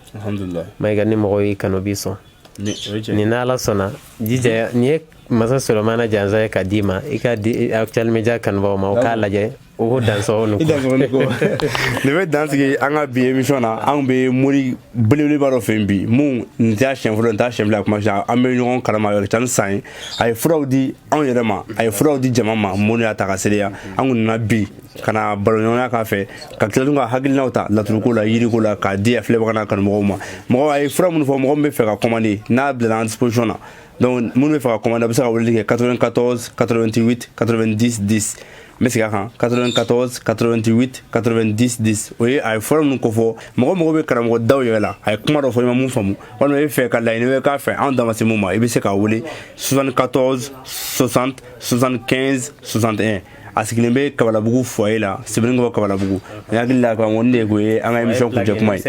B: Mayiga, ni mɔgɔw y'i kanu, b'i sɔn. Nin n'Ala sɔnna, jija, nin ye masa Solomana jansa ye ka d'i ma, i ka di Actuel Media kanubagaw ma, o k'a lajɛ, o ko dansɔgɔ.
A: Ni ko nin bɛ dan sigi an ka bi émission na. Anw bɛ mori belebeleba dɔ fɛ yen bi, mun nin t'a siɲɛ fɔlɔ, nin t'a siɲɛ fila kuma, an bɛ ɲɔgɔn kalama yɔrɔ ca ni san ye. A ye furaw di anw yɛrɛ ma, a ye furaw di jama ma, mun y'a ta ka seereya. An kun nana bi ka na baroɲɔgɔnya k'a fɛ, ka tila tun ka hakilinaw ta laturuko la, yiriko la, k'a di a filɛbaga n'a kanumɔgɔw ma. Mɔgɔ a ye fura minnu fɔ, mɔgɔ min bɛ fɛ ka commander, n'a bilala en disposition na, donc minnu bɛ fɛ ka commander, a bɛ se ka weleli kɛ 94 88 90 10. N bɛ segin a kan, 94 88 90 10. O ye a ye fura minnu kofɔ. Mɔgɔ bɛ karamɔgɔ daw yɛrɛ la, a ye kuma dɔ fɔ, i ma mun faamu, walima i bɛ fɛ ka laɲini wɛrɛ k'a fɛ, anw da ma se mun ma, i bɛ se k'a wele 74 60 75 61. A sigilen bɛ Kabalabugu foyer la, Sebeninkɔrɔ Kabalabugu. N hakili la karamɔgɔ, nin de kun ye an ka émission kuncɛ kuma ye.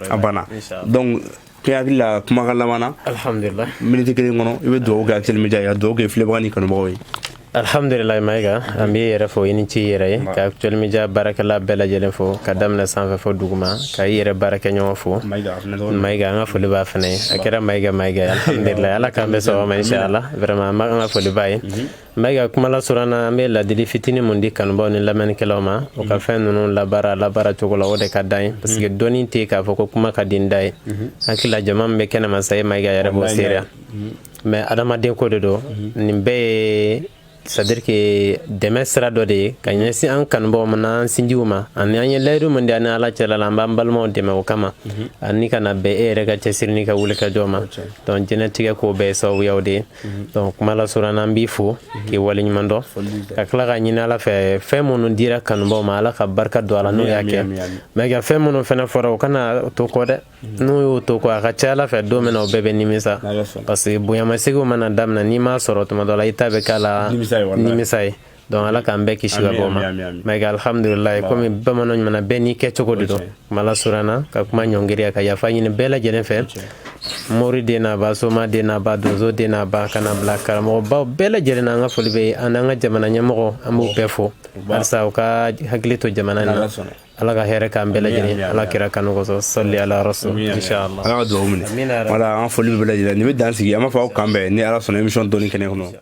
A: A banna. Donc k'i hakili la kumakan laban na,
B: alhamdulillah,
A: miniti kelen kɔnɔ, i bɛ dugawu kɛ Actuel Media ye, ka dugawu kɛ filɛbaga ni kanubagaw ye.
B: Alhamdulillah Mayiga, an b'i yɛrɛ fo, i ni ci i yɛrɛ ye, ka Actuel Media baarakɛla bɛɛ lajɛlen fo, ka daminɛ sanfɛ fo duguma, ka i yɛrɛ baarakɛɲɔgɔn fo. Mayiga, an ka foli b'a fana ye. A kɛra Mayiga Mayiga ye, alhamdulillah, Ala k'an bɛɛ sɔgɔma, inshallah. Vraiment, an ka foli b'a ye. Mayiga, kuma lasurunya na, an bɛ ladili fitinin mun di kanubaw ni lamɛnnikɛlaw ma, u ka fɛn ninnu labaara labaara cogo la, o de ka d'an ye, parce que dɔnni tɛ k'a fɔ ko kuma ka di n da ye. Hakili la, jama min bɛ kɛnɛma sa, e Mayiga yɛrɛ b'o seereya, mais adamaden ko de don. Nin bɛɛ ye, c'est à dire que dɛmɛ sira dɔ de ye ka ɲɛsin an kanubagaw ma n'an sinjiw ma, ani an ye layidu min di an ni Ala cɛla la, an b'an balimaw dɛmɛ o kama, ani ka na bɛn e yɛrɛ ka cɛsiri n'i ka wulikajɔ ma. Donc diɲɛnatigɛ ko bɛɛ ye sababuyaw de ye. Donc kuma lasurunya na, an b'i fo k'i waleɲuman dɔn, ka tila ka ɲini Ala fɛ, fɛn minnu dira kanubaw ma, Ala ka barika don a la n'o y'a kɛ. Mais ka fɛn minnu fɛnɛ fɔra, o kana to kɔ dɛ. N'u y'o to kɔ, a ka ca Ala fɛ, don min na o bɛɛ bɛ nimisa, parce que bonyamaseginw mana daminɛ, n'i m'a sɔrɔ tuma dɔ la, i ta bɛ k'a la nimisa ye. Donc Ala k'an bɛɛ kisi ka bɔ o ma. Mais alhamdulilayi, komi bamananw ɲuman, bɛɛ n'i kɛcogo de don. Kuma lasurunya na, ka kuma ɲɔngiriya, ka yafa ɲini bɛɛ lajɛlen fɛ, mori den n'a ba, soma den n'a ba, donso den n'a ba, ka na bila karamɔgɔbaw bɛɛ lajɛlen na. An ka foli bɛ an n'an ka jamana ɲɛmɔgɔ, an b'u bɛɛ fo halisa u ka hakili to jamana in na. Ala ka hɛrɛ k'an bɛɛ lajɛlen, Ala kira kanu kosɔn, sɔli ala rasul, inshallah.
A: Ala ka dugawu minɛ. Voilà, an foli bɛ bɛɛ lajɛlen. Nin bɛ dan sigi, an b'a fɔ aw kan bɛn ni Ala sɔnna émission dɔnni kɛnɛ kɔnɔ.